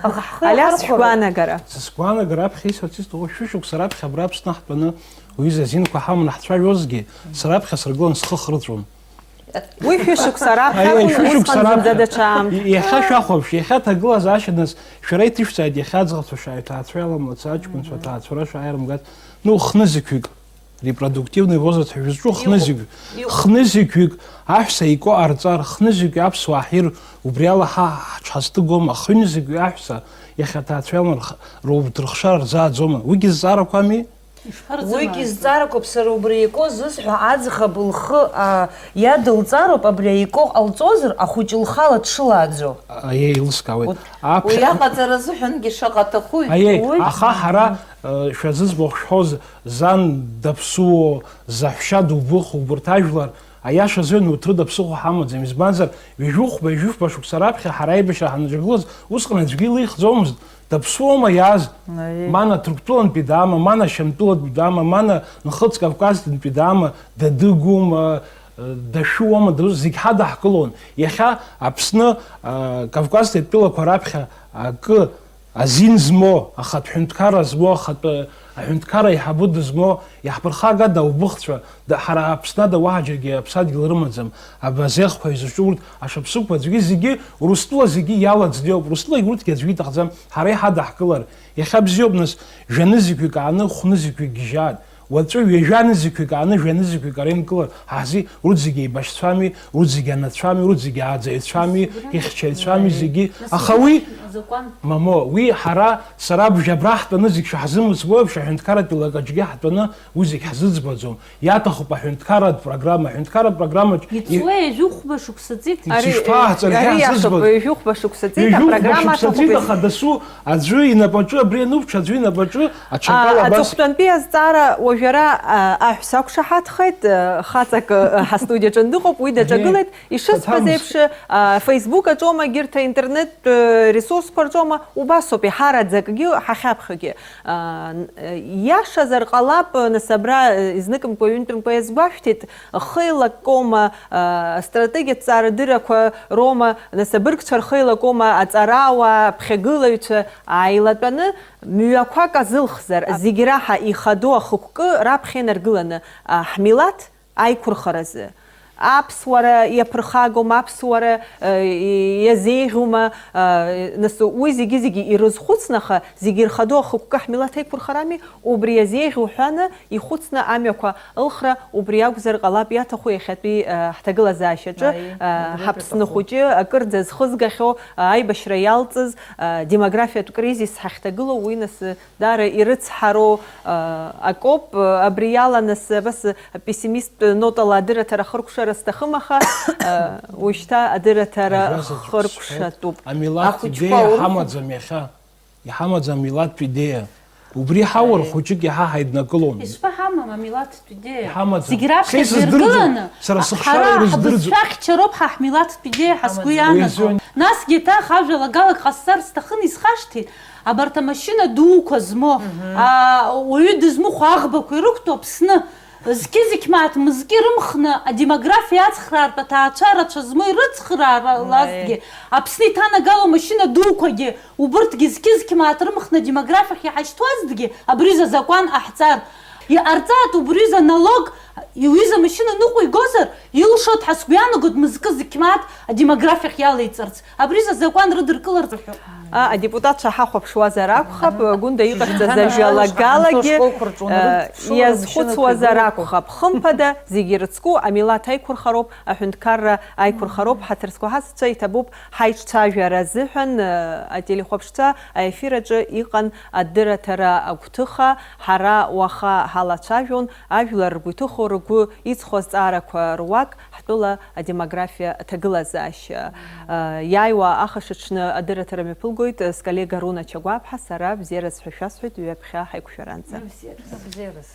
аха ҳхы Алиас, иаҳархәароуп. Шәгәаанагара. Са сгәаанагара аԥхьа исҳәарц исҭаху, шәышықәса раԥхьа абра Аԥсны ҳтәаны, уҩыза азинқәа ҳаманы ҳцәажәозгьы, сара аԥхьа сыргылан схы хырҵәон. Уи шәышықәса раԥхьа Аиеи, акәын, шәышықәса усҟан зынӡа раԥхьа. Даҽа аамҭа. Иахьа шәахәаԥш, иахьа ҭагылазаашьа нас, шәара иҭышәҵааит, иахьа аӡӷабцәа шәааиҭаацәа иаламлац, аҷкәынцәа аҭаацәара шәааирымгацт. Ну, хнызқьҩык, репродуктивный возраст ҳәа шәызҿу хнызқьҩык. Иҟоуп. Хнызқьҩык аҳәса ику ҟарҵар, хнызқьҩык аԥсуаа ҳир, убри ала ҳа ҳҽҳазҭыгом, ахҩынызқьҩык аҳәса иахьа аҭаацәа иаламлар, роуп, дырхшар рзааӡома? Уигьы зҵаарақәами? Ишԥарӡымаари? Уигьы зҵаарақәоуп, сара убри ику зысҳәо аӡӷаб лхы, а, иадылҵароуп, абри аику ҟалҵозар, ахәыҷы лхала дшылааӡо. Аиеи, еилыскаауеит. Уи Аԥхьа аҟаҵара азыҳәангьы шаҟа аҭахуи? Аиеи, уи аха ҳара, э, шәазыӡбахә шәҳәоз, зан даԥсуо, заҳәшьа дубыху, убарҭ ажәлар, аиаша азыҳәан урҭ рыда ԥсыхәа ҳамаӡам. Избанзар, ҩажәихәба, ҩажәифба шықәса раԥхьа ҳара аибашьра ҳанаҿагылаз, усҟан аӡәгьы илихӡомызт. Даԥсуоума иааз? Аиеи. Мана Ҭырқәтәылантәи даама, мана Шьамтәылантәи даама, мана Нхыҵ Кавказтәи даама, дадыгума, э, дашәуама, дазу-, зегь ҳадаҳкылон. Иахьа Аԥсны, э, Кавказтәи атәылақәа раԥхьа акы азин змоу, ахатә ҳәынҭқарра змоу, ахатә, э, аҳәынҭқарра аиҳабы дызмоу, иаҳԥырхагада аубыхцәа, да-, ҳара Аԥсны ада уаҳа џьаргьы аԥсадгьыл рымаӡам, абазехқәа изҿу урҭ ашықәсықәа аӡәгьы зегьы Урыстәыла зегьы иалаӡны иоуп, Урыстәылагьы урҭгьы аӡәгьы иҭахӡам, ҳара иҳадаҳкылар. Иахьа бзиоуп, нас, жәанызқьҩык ааны хәнызқьҩык гьежьаат. Уаҵәы ҩажәанызқьҩык ааны жәанызқьҩык ара инкылар, ҳаҳзи, урҭ зегьы еибашьцәами, урҭ зегьы анацәами, урҭ зегьы ааӡаҩцәами, ихьчаҩцәами, зегьы. Аха уи, мамоу, уи ҳара, сара абжьы абра ҳтәаны зегь шәаҳзымыӡбо еиԥш, аҳәынҭқарратә еилакаҿгьы ҳтәаны уи зегь ҳзыӡбаӡом. Иаҭахуп аҳәынҭқарратә программа, аҳәынҭқарратә программаҿ и- Иҵуеи, ҩажәихәба шықәса ҵит. Ишԥаҳҵари, Ари ҳәа иашоуп, ҳзыӡбаз? Ҩажәихәба шықәса ҵит, Ҩажәихәба апрограмма шықәса аҭахуп, ҵит, иа- аха дасу аӡәы инапаҿы абри ануп, ҽаӡәы инапаҿы аҽакала А, абас. Аҵыхәтәантәи азҵаара уажәы ара, а, аҳәса ақәшаҳаҭхеит, а, хаҵак, а, ҳастудиаҿы дыҟоуп, уи даҿагылеит. Аҳе. Ишысҳәаз Саҭамыз. Еиԥш, а, Facebook аҿома, егьырҭ аинтернеттә, а, ресурсқәа рҿома, убасоуп, иҳараӡакгьы, ҳахьаԥхьогьы. А, н-, а, иашазар ҟалап, нас абра, а, изныкымкәа, ҩынтәымкәа иазгәашәҭеит, хеилакома, а, астратегиатә ҵаарадыррақәа роума, нас абыргцәа рхеилакома, аҵарауаа, аԥхьагылаҩцәа ааилатәаны, мҩақәак азылхзар, зегь раҳа ихадоу ахықәкы раԥхьа инаргыланы, а, ҳмилаҭ аиқәырхаразы, аԥсуара иаԥырхагоума, аԥсуара, э, иазеиӷьума, э, нас уи зегьы-зегьы ирызхәыцны, аха зегьы ирхадоу ахықәкы ҳмилаҭ аиқәырхарами, убри иазеиӷьу ҳәаны ихәыцны амҩақәа ылхра убри акәзар ҟалап иаҭаху иахьатәи, э, ҳҭагылазаашьаҿы, Аи, э, убри ҳаԥсны аҭаху. Хәыҷы акырӡа зхызгахьоу, э, аибашьра иалҵыз, э, демографиатә кризис ҳахьҭагылоу уи нас, э, Даара ирыцҳароу, а, акоуп, а, абри иаланы с-, абас апессимисттә нотала адырраҭара хыркәшара сҭахым, аха, а, уажәшьҭа адырраҭара Ажәа заҵәык хыркәшатәуп. Сҳәеит, амилаҭтә Ахәыҷқәа идеиа урыхәап. Ҳамаӡам иахьа. Иҳамаӡам амилаҭтә идеиа. Убри ҳаур Аиеи. Хәыҷык иаҳа ҳаиднакылон. Ишԥаҳамам амилаҭтә идеиа? Иҳамаӡам. Зегь раԥхьа Са исыздырӡом. Дыргыланы, Сара сыхшара ҳара ирыздырӡом. Ҳбызшәа ахьчароуп ҳа ҳмилаҭтә идеиа ҳазқәу Иҳамаӡам. Иаанаго. Уи азоуми. Насгьы еиҭах ажәалагалак ҟасҵар сҭахын, исхашҭит. Абарҭ амашьына дуқәа змоу, Мгм. а, уаҩы дызмыхәо аӷбақәа ирықәтәоу Аԥсны, зқьы-зқьы мааҭ мызкы ирымхны, адемографиа ацхраартә аҭаацәа рацәа змоу ирыцхраалазҭгьы, Аиеи. Аԥсны иҭанагалоу амашьына дуқәагьы, убырҭгьы зқьы-зқьы мааҭ рымхны адемографиахь иҳашьҭуазҭгьы, абри изы азакәан ҟаҳҵар. Иҟарҵааит убри изы аналог, иҩыза амашьына ныҟәигозар, илшоит ҳәа сгәы иаанагоит мызкы зқьы мааҭ адемографиахь иалеиҵарц. Абри изы азакәан рыдыркыларц ҳәа. А, адепутатцәа ҳахәаԥшуазар акәхап, Гәында иҟашәҵаз Ҳанашколқәа ажәалагалагьы, рҿы унарыдҵуа, э, иазхәыцуазар амашьынақәа акәхап. Хымԥада, зегьы ирыцку амилаҭ аиқәырхароуп, аҳәынҭқарра аиқәырхароуп, ҳаҭыр зқәу ҳасацәа иҭабуп ҳаиҿцәажәара азыҳәан, э, ателехәаԥшцәа аефир аҿы иҟан адырраҭара агәҭыха, ҳара уаха ҳалацәажәон, ажәлар ргәы иҭыхо, ргәы иҵхо азҵаарақәа руак, ҳтәыла адемографиа аҭагылазаашьа. Иааиуа ахашаҽны адырраҭара мҩаԥылгоит сколлега Руна Чагәаԥҳа, сара бзиараз ҳәа шәасҳәоит ҩаԥхьа ҳаиқәшәаранӡа. Бзиараз. Бзиараз.